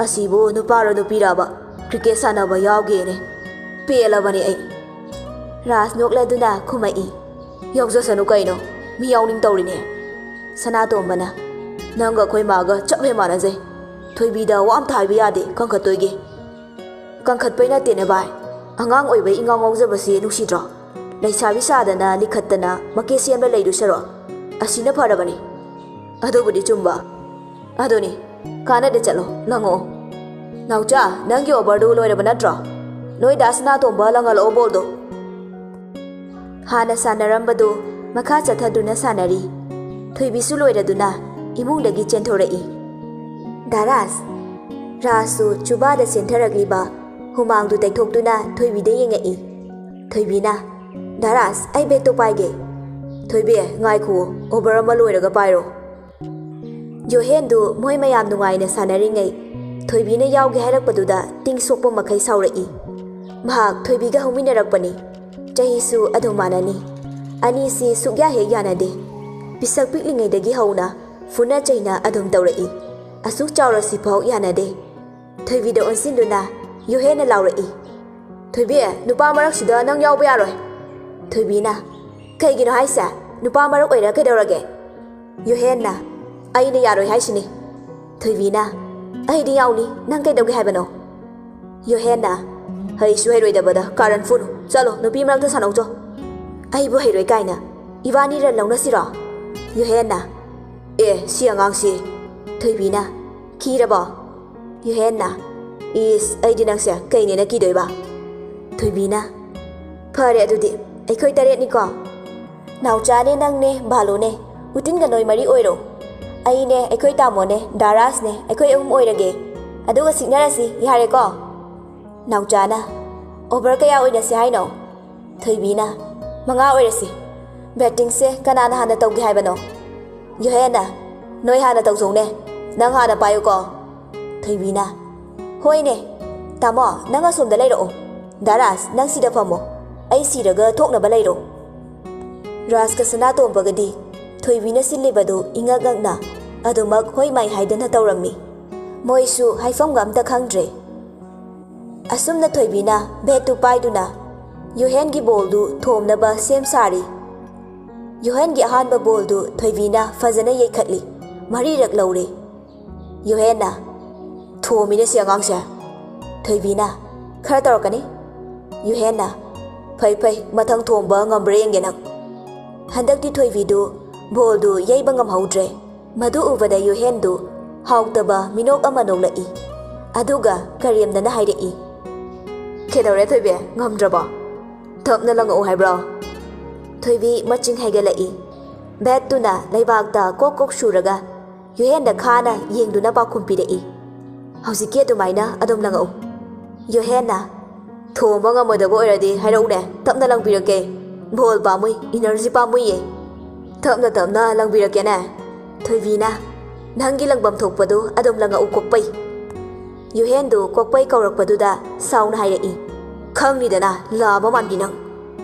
ꯑꯁꯤꯕꯨ ꯅꯨꯄꯥꯔꯣ ꯅꯨꯄꯤꯔꯕ ꯀ꯭ꯔꯤꯀꯦꯠ ꯁꯥꯟꯅꯕ ꯌꯥꯎꯒꯦꯅꯦ, ꯄꯦꯜꯂꯕꯅꯤ ꯑꯩ꯫" ꯔꯥꯖ ꯅꯣꯛꯂꯗꯨꯅ ꯈꯨꯝꯃꯛꯏ, "ꯌꯥꯎꯖꯁꯅꯨ ꯀꯩꯅꯣ, ꯃꯤ ꯌꯥꯎꯅꯤꯡ ꯇꯧꯔꯤꯅꯦ꯫" ꯁꯅꯥꯇꯣꯝꯕꯅ, "ꯅꯪꯒ ꯑꯩꯈꯣꯏ ꯃꯥꯒ ꯆꯞ ꯍꯦꯛ ꯃꯥꯟꯅꯖꯩ, ꯊꯣꯏꯕꯤꯗ ꯋꯥ ꯑꯝꯇ ꯍꯥꯏꯕ ꯌꯥꯗꯦ ꯀꯟꯈꯠꯇꯣꯏꯒꯤ꯫" "ꯀꯟꯈꯠꯄꯩ ꯅꯠꯇꯦꯅꯦ ꯚꯥꯏ, ꯑꯉꯥꯡ ꯑꯣꯏꯕꯩ ꯏꯉꯥꯎ ꯉꯥꯎꯖꯕꯁꯤ ꯅꯨꯡꯁꯤꯗ꯭ꯔꯣ? ꯂꯩꯁꯥꯕꯤ ꯁꯥꯗꯅ ꯂꯤꯈꯠꯇꯅ ꯃꯀꯦ ꯁꯦꯝꯕ ꯂꯩꯗꯨ ꯁꯔꯨꯛ ꯑꯁꯤꯅ ꯐꯔꯕꯅꯤ꯫" "ꯑꯗꯨꯕꯨꯗꯤ ꯆꯨꯝꯕ꯫ ꯑꯗꯨꯅꯤ, ꯀꯥꯟꯅꯗꯦ, ꯆꯠꯂꯣ ꯂꯪꯉꯛꯑꯣ꯫ ꯅꯥꯎꯆꯥ, ꯅꯪꯒꯤ ꯑꯣꯚꯔꯗꯨ ꯂꯣꯏꯔꯕ ꯅꯠꯇ꯭ꯔꯣ? ꯅꯣꯏ ꯗꯥ ꯁꯅꯥꯇꯣꯝꯕ ꯂꯪꯍꯜꯂꯛꯑꯣ ꯕꯣꯜꯗꯣ꯫" ꯍꯥꯟꯅ ꯁꯥꯟꯅꯔꯝꯕꯗꯨ ꯃꯈꯥ ꯆꯠꯊꯗꯨꯅ ꯁꯥꯟꯅꯔꯤ꯫ ꯊꯣꯏꯕꯤꯁꯨ ꯂꯣꯏꯔꯗꯨꯅ ꯏꯃꯨꯡꯗꯒꯤ ꯆꯦꯟꯊꯣꯔꯛꯏ꯫ "ꯗꯥ ꯔꯥꯖ꯫" ꯔꯥꯖꯁꯨ ꯆꯨꯕꯥꯗ ꯆꯦꯟꯊꯔꯛꯂꯤꯕ ꯍꯨꯃꯥꯡꯗꯨ ꯇꯩꯊꯣꯛꯇꯨꯅ ꯊꯣꯏꯕꯤꯗ ꯌꯦꯡꯉꯛꯏ꯫ ꯊꯣꯏꯕꯤꯅ, "ꯗꯥ ꯔꯥꯖ, ꯑꯩ ꯕꯦꯠꯇꯣ ꯄꯥꯏꯒꯦ꯫" "ꯊꯣꯏꯕꯤ, ꯉꯥꯏꯈꯨꯑꯣ, ꯑꯣꯚꯔ ꯑꯃ ꯂꯣꯏꯔꯒ ꯄꯥꯏꯔꯣ꯫" ꯌꯣꯍꯦꯟꯗꯨ ꯃꯣꯏ ꯃꯌꯥꯝ ꯅꯨꯡꯉꯥꯏꯅ ꯁꯥꯟꯅꯔꯤꯉꯩ ꯊꯣꯏꯕꯤꯅ ꯌꯥꯎꯒꯦ ꯍꯥꯏꯔꯛꯄꯗꯨꯗ ꯇꯤꯡ ꯁꯣꯛꯄ ꯃꯈꯩ ꯁꯥꯎꯔꯛꯏ꯫ ꯃꯍꯥꯛ ꯊꯣꯏꯕꯤꯒ ꯍꯧꯃꯤꯟꯅꯔꯛꯄꯅꯤ꯫ ꯆꯍꯤꯁꯨ ꯑꯗꯨꯝ ꯃꯥꯟꯅꯅꯤ꯫ ꯑꯅꯤꯁꯤ ꯁꯨꯛꯌꯥ ꯍꯦꯛ ꯌꯥꯅꯗꯦ꯫ ꯄꯤꯁꯛ ꯄꯤꯛꯂꯤꯉꯩꯗꯒꯤ ꯍꯧꯅ ꯐꯨꯅ ꯆꯩꯅ ꯑꯗꯨꯝ ꯇꯧꯔꯛꯏ꯫ ꯑꯁꯨꯛ ꯆꯥꯎꯔꯁꯤꯐꯥꯎ ꯌꯥꯅꯗꯦ꯫ ꯊꯣꯏꯕꯤꯗ ꯑꯣꯟꯁꯤꯟꯗꯨꯅ ꯌꯣꯍꯦꯟꯅ ꯂꯥꯎꯔꯛꯏ, "ꯊꯣꯏꯕꯤ, ꯅꯨꯄꯥ ꯃꯔꯛꯁꯤꯗ ꯅꯪ ꯌꯥꯎꯕ ꯌꯥꯔꯣꯏ꯫" ꯊꯣꯏꯕꯤꯅ, "ꯀꯩꯒꯤꯅꯣ ꯍꯥꯏꯁꯦ? ꯅꯨꯄꯥ ꯃꯔꯛ ꯑꯣꯏꯔ ꯀꯩꯗꯧꯔꯒꯦ?" ꯌꯣꯍꯦꯟꯅ, "ꯑꯩꯅ ꯌꯥꯔꯣꯏ ꯍꯥꯏꯁꯤꯅꯤ꯫" ꯊꯣꯏꯕꯤꯅ, "ꯑꯩꯗꯤ ꯌꯥꯎꯅꯤ, ꯅꯪ ꯀꯩꯗꯧꯒꯦ ꯍꯥꯏꯕꯅꯣ?" ꯌꯣꯍꯦꯟꯅ, "ꯍꯩꯁꯨ ꯍꯩꯔꯣꯏꯗꯕꯗ ꯀꯥꯔꯟ ꯐꯨꯅꯨ, ꯆꯠꯂꯣ ꯅꯨꯄꯤ ꯃꯔꯛꯇ ꯁꯥꯟꯅꯧꯆꯣ꯫" "ꯑꯩꯕꯨ ꯍꯩꯔꯣꯏ ꯀꯥꯏꯅ? ꯏꯕꯥꯅꯤ ꯔꯟ ꯂꯧꯅꯁꯤꯔꯣ?" ꯌꯣꯍꯦꯟꯅ, "ꯑꯦ, ꯁꯤ ꯑꯉꯥꯡꯁꯤ꯫" ꯊꯣꯏꯕꯤꯅ, "ꯈꯤꯔꯕꯣ?" ꯌꯣꯍꯦꯟꯅ, "ꯏꯁ, ꯑꯩꯗꯤ ꯅꯪꯁꯦ ꯀꯩꯅꯦꯅ ꯀꯤꯗꯣꯏꯕ?" ꯊꯣꯏꯕꯤꯅ, "ꯐꯔꯦ ꯑꯗꯨꯗꯤ, ꯑꯩꯈꯣꯏ ꯇꯔꯦꯠꯅꯤꯀꯣ꯫ ꯅꯥꯎꯆꯥꯅꯦ, ꯅꯪꯅꯦ, ꯚꯥꯂꯨꯅꯦ, ꯎꯇꯤꯟꯒ ꯅꯣꯏ ꯃꯔꯤ ꯑꯣꯏꯔꯣ꯫ ꯑꯩꯅꯦ, ꯑꯩꯈꯣꯏ ꯇꯥꯃꯣꯅꯦ, ꯗꯥ ꯔꯥꯖꯅꯦ, ꯑꯩꯈꯣꯏ ꯑꯍꯨꯝ ꯑꯣꯏꯔꯒꯦ꯫ ꯑꯗꯨꯒ ꯁꯤꯛꯅꯔꯁꯤ, ꯌꯥꯔꯦꯀꯣ? ꯅꯥꯎꯆꯥꯅ, "ꯑꯣꯚꯔ ꯀꯌꯥ ꯑꯣꯏꯅꯁꯤ ꯍꯥꯏꯅꯣ?" ꯊꯣꯏꯕꯤꯅ, "ꯃꯉꯥ ꯑꯣꯏꯔꯁꯤ꯫ ꯕꯦꯠꯇꯤꯡꯁꯦ ꯀꯅꯥꯅ ꯍꯥꯟꯅ ꯇꯧꯒꯦ ꯍꯥꯏꯕꯅꯣ?" ꯌꯨꯍꯦꯟꯅ, "ꯅꯣꯏ ꯍꯥꯟꯅ ꯇꯧꯖꯧꯅꯦ꯫ ꯅꯪ ꯍꯥꯟꯅ ꯄꯥꯏꯌꯨꯀꯣ꯫" ꯊꯣꯏꯕꯤꯅ, "ꯍꯣꯏꯅꯦ꯫ ꯇꯥꯃꯣ, ꯅꯪ ꯑꯁꯣꯝꯗ ꯂꯩꯔꯛꯑꯣ꯫ ꯗꯥ ꯔꯥꯖ, ꯅꯪ ꯁꯤꯗ ꯐꯝꯃꯣ꯫ ꯑꯩ ꯁꯤꯔꯒ ꯊꯣꯛꯅꯕ ꯂꯩꯔꯣ꯫" ꯔꯥꯖꯀ ꯁꯅꯥꯇꯣꯝꯕꯒꯗꯤ ꯊꯣꯏꯕꯤꯅ ꯁꯤꯜꯂꯤꯕꯗꯨ ꯏꯉꯛ ꯉꯛꯅ ꯑꯗꯨꯃꯛ ꯍꯣꯏ ꯃꯥꯏ ꯍꯥꯏꯗꯅ ꯇꯧꯔꯝꯃꯤ꯫ ꯃꯣꯏꯁꯨ ꯍꯥꯏꯐꯝꯒ ꯑꯝꯇ ꯈꯪꯗ꯭ꯔꯦ꯫ ꯑꯁꯨꯝꯅ ꯊꯣꯏꯕꯤꯅ ꯕꯦꯠꯇꯨ ꯄꯥꯏꯗꯨꯅ ꯌꯨꯍꯦꯟꯒꯤ ꯕꯣꯜꯗꯨ ꯊꯣꯝꯅꯕ ꯁꯦꯝ ꯁꯥꯔꯤ꯫ ꯌꯨꯍꯦꯟꯒꯤ ꯑꯍꯥꯟꯕ ꯕꯣꯜꯗꯨ ꯊꯣꯏꯕꯤꯅ ꯐꯖꯅ ꯌꯩꯈꯠꯂꯤ꯫ ꯃꯔꯤꯔꯛ ꯂꯧꯔꯦ꯫ ꯌꯨꯍꯦꯟꯅ, "ꯊꯣꯝꯃꯤꯅꯦ ꯁꯤ ꯑꯉꯥꯡꯁꯦ꯫" ꯊꯣꯏꯕꯤꯅ, "ꯈꯔ ꯇꯧꯔꯛꯀꯅꯤ꯫" ꯌꯨꯍꯦꯟꯅ, "ꯐꯩ ꯐꯩ, ꯃꯊꯪ ꯊꯣꯝꯕ ꯉꯝꯕ꯭ꯔꯥ ꯌꯦꯡꯒꯦ ꯅꯪ꯫" ꯍꯟꯗꯛꯇꯤ ꯊꯣꯏꯕꯤꯗꯨ ꯕꯣꯜꯗꯨ ꯌꯩꯕ ꯉꯝꯍꯧꯗ꯭ꯔꯦ꯫ ꯃꯗꯨ ꯎꯕꯗ ꯌꯨꯍꯦꯟꯗꯨ ꯍꯥꯎꯇꯕ ꯃꯤꯅꯣꯛ ꯑꯃ ꯅꯣꯛꯂꯛꯏ꯫ ꯑꯗꯨꯒ ꯀꯔꯦꯝꯅꯅ ꯍꯥꯏꯔꯛꯏ, "ꯀꯩꯗꯧꯔꯦ ꯊꯣꯏꯕꯤ, ꯉꯝꯗ꯭ꯔꯕꯣ? ꯇꯞꯅ ꯂꯪꯉꯛꯎ ꯍꯥꯏꯕ꯭ꯔꯣ?" ꯊꯣꯏꯕꯤ ꯃꯆꯤꯡ ꯍꯥꯏꯒꯠꯂꯛꯏ꯫ ꯕꯦꯠꯇꯨꯅ ꯂꯩꯕꯥꯛꯇ ꯀꯣꯛ ꯀꯣꯛ ꯁꯨꯔꯒ ꯌꯨꯍꯦꯟꯗ ꯈꯥꯅ ꯌꯦꯡꯗꯨꯅ ꯄꯥꯎꯈꯨꯝ ꯄꯤꯔꯛꯏ, "ꯍꯧꯖꯤꯛꯀꯤ ꯑꯗꯨꯃꯥꯏꯅ ꯑꯗꯨꯝ ꯂꯪꯉꯛꯎ꯫" ꯌꯨꯍꯦꯟꯅ, "ꯊꯣꯝꯕ ꯉꯝꯃꯣꯏꯗꯕ ꯑꯣꯏꯔꯗꯤ ꯍꯥꯏꯔꯛꯎꯅꯦ, ꯇꯞꯅ ꯂꯪꯕꯤꯔꯛꯀꯦ꯫ ꯕꯣꯜ ꯄꯥꯝꯃꯨꯏ, ꯏꯅꯔꯖꯤ ꯄꯥꯝꯃꯨꯏꯌꯦ꯫ ꯇꯞꯅ ꯇꯞꯅ ꯂꯪꯕꯤꯔꯛꯀꯦꯅꯦ꯫" ꯊꯣꯏꯕꯤꯅ, "ꯅꯪꯒꯤ ꯂꯪꯐꯝ ꯊꯣꯛꯄꯗꯨ ꯑꯗꯨꯝ ꯂꯪꯉꯛꯎ ꯀꯣꯛꯄꯩ꯫" ꯌꯨꯍꯦꯟꯗꯨ ꯀꯣꯛꯄꯩ ꯀꯧꯔꯛꯄꯗꯨꯗ ꯁꯥꯎꯅ ꯍꯥꯏꯔꯛꯏ, "ꯈꯪꯅꯤꯗꯅ, ꯂꯥꯕ ꯃꯥꯟꯕꯤ ꯅꯪ꯫"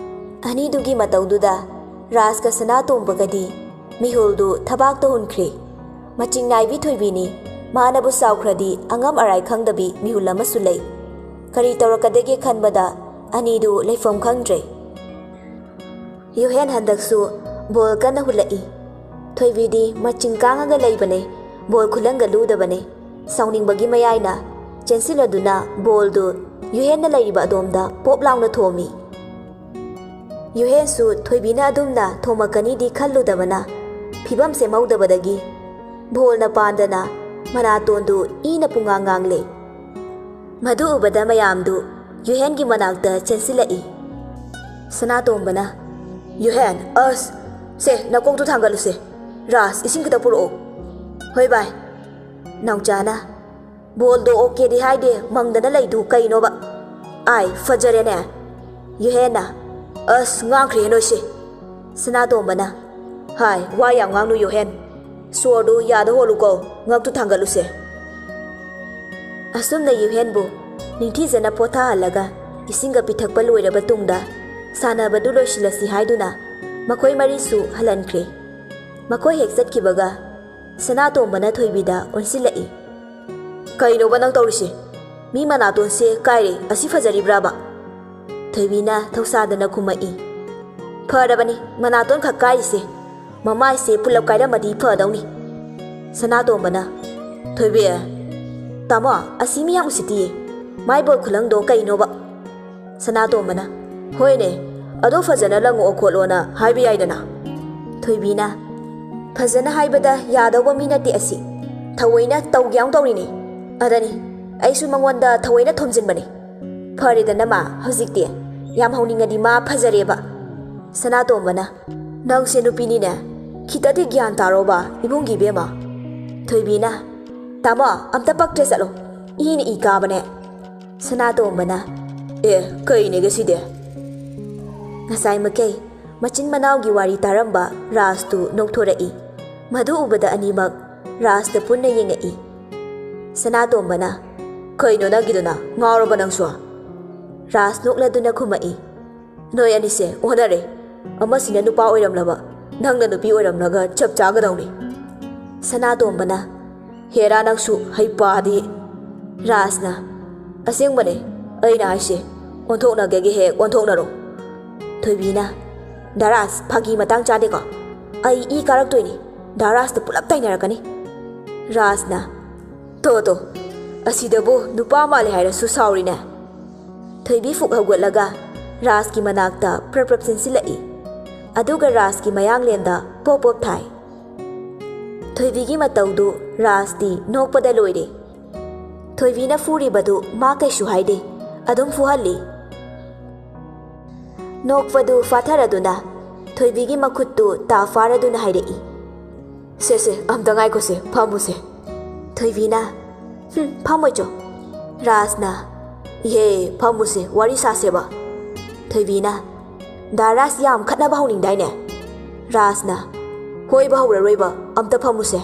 ꯑꯅꯤꯗꯨꯒꯤ ꯃꯇꯧꯗꯨꯗ ꯔꯥꯖꯀ ꯁꯅꯥꯇꯣꯝꯕꯒꯗꯤ ꯃꯤꯍꯨꯜꯗꯨ ꯊꯕꯥꯛꯇ ꯍꯨꯟꯈ꯭ꯔꯦ꯫ ꯃꯆꯤꯡ ꯅꯥꯏꯕꯤ ꯊꯣꯏꯕꯤꯅꯤ, ꯃꯥꯅꯕꯨ ꯁꯥꯎꯈ꯭ꯔꯗꯤ ꯑꯉꯝ ꯑꯔꯥꯏ ꯈꯪꯗꯕꯤ ꯃꯤꯍꯨꯜ ꯑꯃꯁꯨ ꯂꯩ꯫ ꯀꯔꯤ ꯇꯧꯔꯛꯀꯗꯒꯦ ꯈꯟꯕꯗ ꯑꯅꯤꯗꯨ ꯂꯩꯐꯝ ꯈꯪꯗ꯭ꯔꯦ꯫ ꯌꯨꯍꯦꯟ ꯍꯟꯗꯛꯁꯨ ꯕꯣꯜ ꯀꯟꯅ ꯍꯨꯜꯂꯛꯏ꯫ ꯊꯣꯏꯕꯤꯗꯤ ꯃꯆꯤꯡ ꯀꯥꯡꯉꯒ ꯂꯩꯕꯅꯦ, ꯕꯣꯜ ꯈꯨꯂꯪꯒ ꯂꯨꯗꯕꯅꯦ꯫ ꯁꯥꯎꯅꯤꯡꯕꯒꯤ ꯃꯌꯥꯏꯅ ꯆꯦꯟꯁꯤꯜꯂꯗꯨꯅ ꯕꯣꯜꯗꯨ ꯌꯨꯍꯦꯟꯅ ꯂꯩꯔꯤꯕ ꯑꯗꯣꯝꯗ ꯄꯣꯞ ꯂꯥꯎꯅ ꯊꯣꯝꯃꯤ꯫ ꯌꯨꯍꯦꯟꯁꯨ ꯊꯣꯏꯕꯤꯅ ꯑꯗꯨꯝꯅ ꯊꯣꯝꯃꯛꯀꯅꯤꯗꯤ ꯈꯜꯂꯨꯗꯕꯅ ꯐꯤꯕꯝ ꯁꯦꯝꯍꯧꯗꯕꯗꯒꯤ ꯕꯣꯜꯅ ꯄꯥꯟꯗꯅ ꯃꯅꯥꯇꯣꯟꯗꯨ ꯏꯅ ꯄꯨꯡꯉꯥꯡ ꯉꯥꯡꯂꯦ꯫ ꯃꯗꯨ ꯎꯕꯗ ꯃꯌꯥꯝꯗꯨ ꯌꯨꯍꯦꯟꯒꯤ ꯃꯅꯥꯛꯇ ꯆꯦꯟꯁꯤꯜꯂꯛꯏ꯫ ꯁꯅꯥꯇꯣꯝꯕꯅ, "ꯌꯨꯍꯦꯟ, ꯑꯁ, ꯁꯦ, ꯅꯀꯣꯛꯇꯨ ꯊꯥꯡꯒꯠꯂꯨꯁꯦ꯫ ꯔꯥꯖ, ꯏꯁꯤꯡ ꯈꯤꯇ ꯄꯨꯔꯛꯑꯣ꯫" "ꯍꯣꯏ ꯚꯥꯏ꯫" ꯅꯥꯎꯆꯥꯅ, ꯕꯣꯜꯗꯣ ꯑꯣꯀꯦꯗꯤ ꯍꯥꯏꯗꯦ, ꯃꯪꯗꯅ ꯂꯩꯗꯨ ꯀꯩꯅꯣꯕ? ꯑꯥꯏ, ꯐꯖꯔꯦꯅꯦ꯫ ꯌꯨꯍꯦꯟꯅ, "ꯑꯁ, ꯉꯥꯡꯈ꯭ꯔꯦ ꯅꯣꯏꯁꯦ"꯫ ꯁꯅꯥꯇꯣꯝꯕꯅ, "ꯍꯥꯏ, ꯋꯥ ꯌꯥꯝ ꯉꯥꯡꯅꯨ ꯌꯨꯍꯦꯟ꯫ ꯁꯣꯔꯗꯨ ꯌꯥꯗ ꯍꯣꯜꯂꯨꯀꯣ, ꯉꯛꯇꯨ ꯊꯥꯡꯒꯠꯂꯨꯁꯦ"꯫ ꯑꯁꯨꯝꯅ ꯌꯨꯍꯦꯟꯕꯨ ꯅꯤꯡꯊꯤꯖꯅ ꯄꯣꯊꯥꯍꯜꯂꯒ ꯏꯁꯤꯡꯒ ꯄꯤꯊꯛꯄ ꯂꯣꯏꯔꯕ ꯇꯨꯡꯗ, ꯁꯥꯟꯅꯕꯗꯨ ꯂꯣꯏꯁꯤꯜꯂꯁꯤ ꯍꯥꯏꯗꯨꯅ ꯃꯈꯣꯏ ꯃꯔꯤꯁꯨ ꯍꯜꯍꯟꯈ꯭ꯔꯦ꯫ ꯃꯈꯣꯏ ꯍꯦꯛ ꯆꯠꯈꯤꯕꯒ ꯁꯅꯥꯇꯣꯝꯕꯅ ꯊꯣꯏꯕꯤꯗ ꯑꯣꯟꯁꯤꯜꯂꯛꯏ꯫ "ꯀꯩꯅꯣꯕ ꯅꯪ ꯇꯧꯔꯤꯁꯦ? ꯃꯤ ꯃꯅꯥꯇꯣꯟꯁꯦ ꯀꯥꯏꯔꯦ, ꯑꯁꯤ ꯐꯖꯔꯤꯕ꯭ꯔꯥꯕ?" ꯊꯣꯏꯕꯤꯅ ꯊꯧꯁꯥꯗꯅ ꯈꯨꯝꯃꯛꯏ꯫ "ꯐꯔꯕꯅꯤ ꯃꯅꯥꯇꯣꯟ ꯈꯛ ꯀꯥꯏꯔꯤꯁꯦ, ꯃꯃꯥꯏꯁꯦ ꯄꯨꯂꯞ ꯀꯥꯏꯔꯝꯃꯗꯤ ꯐꯗꯧꯅꯤ"꯫ ꯁꯅꯥꯇꯣꯝꯕꯅ, "ꯊꯣꯏꯕꯤ, ꯇꯥꯃꯣ, ꯑꯁꯤ ꯃꯤ ꯌꯥꯝ ꯎꯁꯤꯠꯇꯤꯌꯦ꯫ ꯃꯥꯏ ꯕꯣꯜ ꯈꯨꯂꯪꯗꯣ ꯀꯩꯅꯣꯕ?" ꯁꯅꯥꯇꯣꯝꯕꯅ, "ꯍꯣꯏꯅꯦ, ꯑꯗꯣ ꯐꯖꯅ ꯂꯪꯉꯛꯑꯣ ꯈꯣꯠꯂꯣꯅ ꯍꯥꯏꯕ ꯌꯥꯏꯗꯅ"꯫ ꯊꯣꯏꯕꯤꯅ, "ꯐꯖꯅ ꯍꯥꯏꯕꯗ ꯌꯥꯗꯧꯕ ꯃꯤ ꯅꯠꯇꯦ ꯑꯁꯤ꯫ ꯊꯑꯣꯏꯅ ꯇꯧꯒꯦ ꯌꯥꯎꯅ ꯇꯧꯔꯤꯅꯦ꯫ ꯑꯗꯅꯤ, ꯑꯩꯁꯨ ꯃꯉꯣꯟꯗ ꯊꯑꯣꯏꯅ ꯊꯣꯝꯖꯤꯟꯕꯅꯦ꯫ ꯐꯔꯦꯗꯅ ꯃꯥ ꯍꯧꯖꯤꯛꯇꯤ꯫ ꯌꯥꯝ ꯍꯧꯅꯤꯡꯉꯗꯤ ꯃꯥ ꯐꯖꯔꯦꯕ"꯫ ꯁꯅꯥꯇꯣꯝꯕꯅ, "ꯅꯪꯁꯦ ꯅꯨꯄꯤꯅꯤꯅꯦ, ꯈꯤꯇꯗꯤ ꯒ꯭ꯌꯥꯟ ꯇꯥꯔꯣꯕ ꯏꯃꯨꯡꯒꯤ ꯏꯕꯦꯝꯃ"꯫ ꯊꯣꯏꯕꯤꯅ, "ꯇꯥꯃꯣ, ꯑꯝꯇ ꯄꯛꯇ꯭ꯔꯦ, ꯆꯠꯂꯣ꯫ ꯏꯅ ꯏ ꯀꯥꯕꯅꯦ"꯫ ꯁꯅꯥꯇꯣꯝꯕꯅ, "ꯑꯦ, ꯀꯩꯅꯦꯒꯦ ꯁꯤꯗꯤ?" ꯉꯁꯥꯏ ꯃꯈꯩ ꯃꯆꯤꯟ ꯃꯅꯥꯎꯒꯤ ꯋꯥꯔꯤ ꯇꯥꯔꯝꯕ ꯔꯥꯖꯇꯨ ꯅꯣꯛꯊꯣꯔꯛꯏ꯫ ꯃꯗꯨ ꯎꯕꯗ ꯑꯅꯤꯃꯛ ꯔꯥꯖꯇ ꯄꯨꯟꯅ ꯌꯦꯡꯉꯛꯏ꯫ ꯁꯅꯥꯇꯣꯝꯕꯅ, "ꯀꯩꯅꯣ ꯅꯪꯒꯤꯗꯨꯅ? ꯉꯥꯎꯔꯕ ꯅꯪꯁꯨ?" ꯔꯥꯖ ꯅꯣꯛꯂꯗꯨꯅ ꯈꯨꯝꯃꯛꯏ꯫ "ꯅꯣꯏ ꯑꯅꯤꯁꯦ ꯑꯣꯟꯅꯔꯦ꯫ ꯑꯃꯁꯤꯅ ꯅꯨꯄꯥ ꯑꯣꯏꯔꯝꯂꯕ, ꯅꯪꯅ ꯅꯨꯄꯤ ꯑꯣꯏꯔꯝꯂꯒ ꯆꯞ ꯆꯥꯒꯗꯧꯅꯤ"꯫ ꯁꯅꯥꯇꯣꯝꯕꯅ, "ꯍꯦꯔꯥ ꯅꯪꯁꯨ ꯍꯩꯄꯥꯗꯤ"꯫ ꯔꯥꯖꯅ, "ꯑꯁꯦꯡꯕꯅꯦ, ꯑꯩꯅ ꯍꯥꯏꯁꯦ, ꯑꯣꯟꯊꯣꯛꯅꯒꯦꯒꯤ ꯍꯦꯛ ꯑꯣꯟꯊꯣꯛꯅꯔꯣ"꯫ ꯊꯣꯏꯕꯤꯅ, "ꯗꯥ ꯔꯥꯖ, ꯐꯥꯒꯤ ꯃꯇꯥꯡ ꯆꯥꯗꯦꯀꯣ꯫ ꯑꯩ ꯏ ꯀꯥꯔꯛꯇꯣꯏꯅꯤ꯫ ꯗꯥ ꯔꯥꯖꯇ ꯄꯨꯂꯞ ꯇꯥꯏꯅꯔꯛꯀꯅꯤ"꯫ ꯔꯥꯖꯅ, "ꯇꯣ, ꯇꯣ, ꯑꯁꯤꯗꯕꯨ ꯅꯨꯄꯥ ꯃꯥꯜꯂꯦ ꯍꯥꯏꯔꯁꯨ ꯁꯥꯎꯔꯤꯅꯦ"꯫ ꯊꯣꯏꯕꯤ ꯐꯨꯛ ꯍꯧꯒꯠꯂꯒ ꯔꯥꯖꯀꯤ ꯃꯅꯥꯛꯇ ꯄ꯭ꯔꯞ ꯄ꯭ꯔꯞ ꯆꯦꯟꯁꯤꯜꯂꯛꯏ꯫ ꯑꯗꯨꯒ ꯔꯥꯖꯀꯤ ꯃꯌꯥꯡꯂꯦꯟꯗ ꯄꯣꯞ ꯄꯣꯞ ꯊꯥꯏ꯫ ꯊꯣꯏꯕꯤꯒꯤ ꯃꯇꯧꯗꯨ ꯔꯥꯖꯇꯤ ꯅꯣꯛꯄꯗ ꯂꯣꯏꯔꯦ꯫ ꯊꯣꯏꯕꯤꯅ ꯐꯨꯔꯤꯕꯗꯨ ꯃꯥ ꯀꯩꯁꯨ ꯍꯥꯏꯗꯦ, ꯑꯗꯨꯝ ꯐꯨꯍꯜꯂꯤ꯫ ꯅꯣꯛꯄꯗꯨ ꯐꯥꯊꯔꯗꯨꯅ ꯊꯣꯏꯕꯤꯒꯤ ꯃꯈꯨꯠꯇꯨ ꯇꯥ ꯐꯥꯔꯗꯨꯅ ꯍꯥꯏꯔꯛꯏ, "ꯁꯦ, ꯁꯦ, ꯑꯝꯇ ꯉꯥꯏꯈꯣꯁꯦ, ꯐꯝꯃꯨꯁꯦ"꯫ ꯊꯣꯏꯕꯤꯅ, "ꯍꯨꯝ, ꯐꯝꯃꯣꯏ ꯆꯣ꯫" ꯔꯥꯖꯅ, "ꯏꯍꯦ, ꯐꯝꯃꯨꯁꯦ, ꯋꯥꯔꯤ ꯁꯥꯁꯦꯕ꯫" ꯊꯣꯏꯕꯤꯅ, "ꯗꯥ ꯔꯥꯖ ꯌꯥꯝ ꯈꯠꯅꯕ ꯍꯧꯅꯤꯡꯗꯥꯏꯅꯦ?" ꯔꯥꯖꯅ, "ꯍꯣꯏꯕ, ꯍꯧꯔꯔꯣꯏꯕ, ꯑꯝꯇ ꯐꯝꯃꯨꯁꯦ꯫"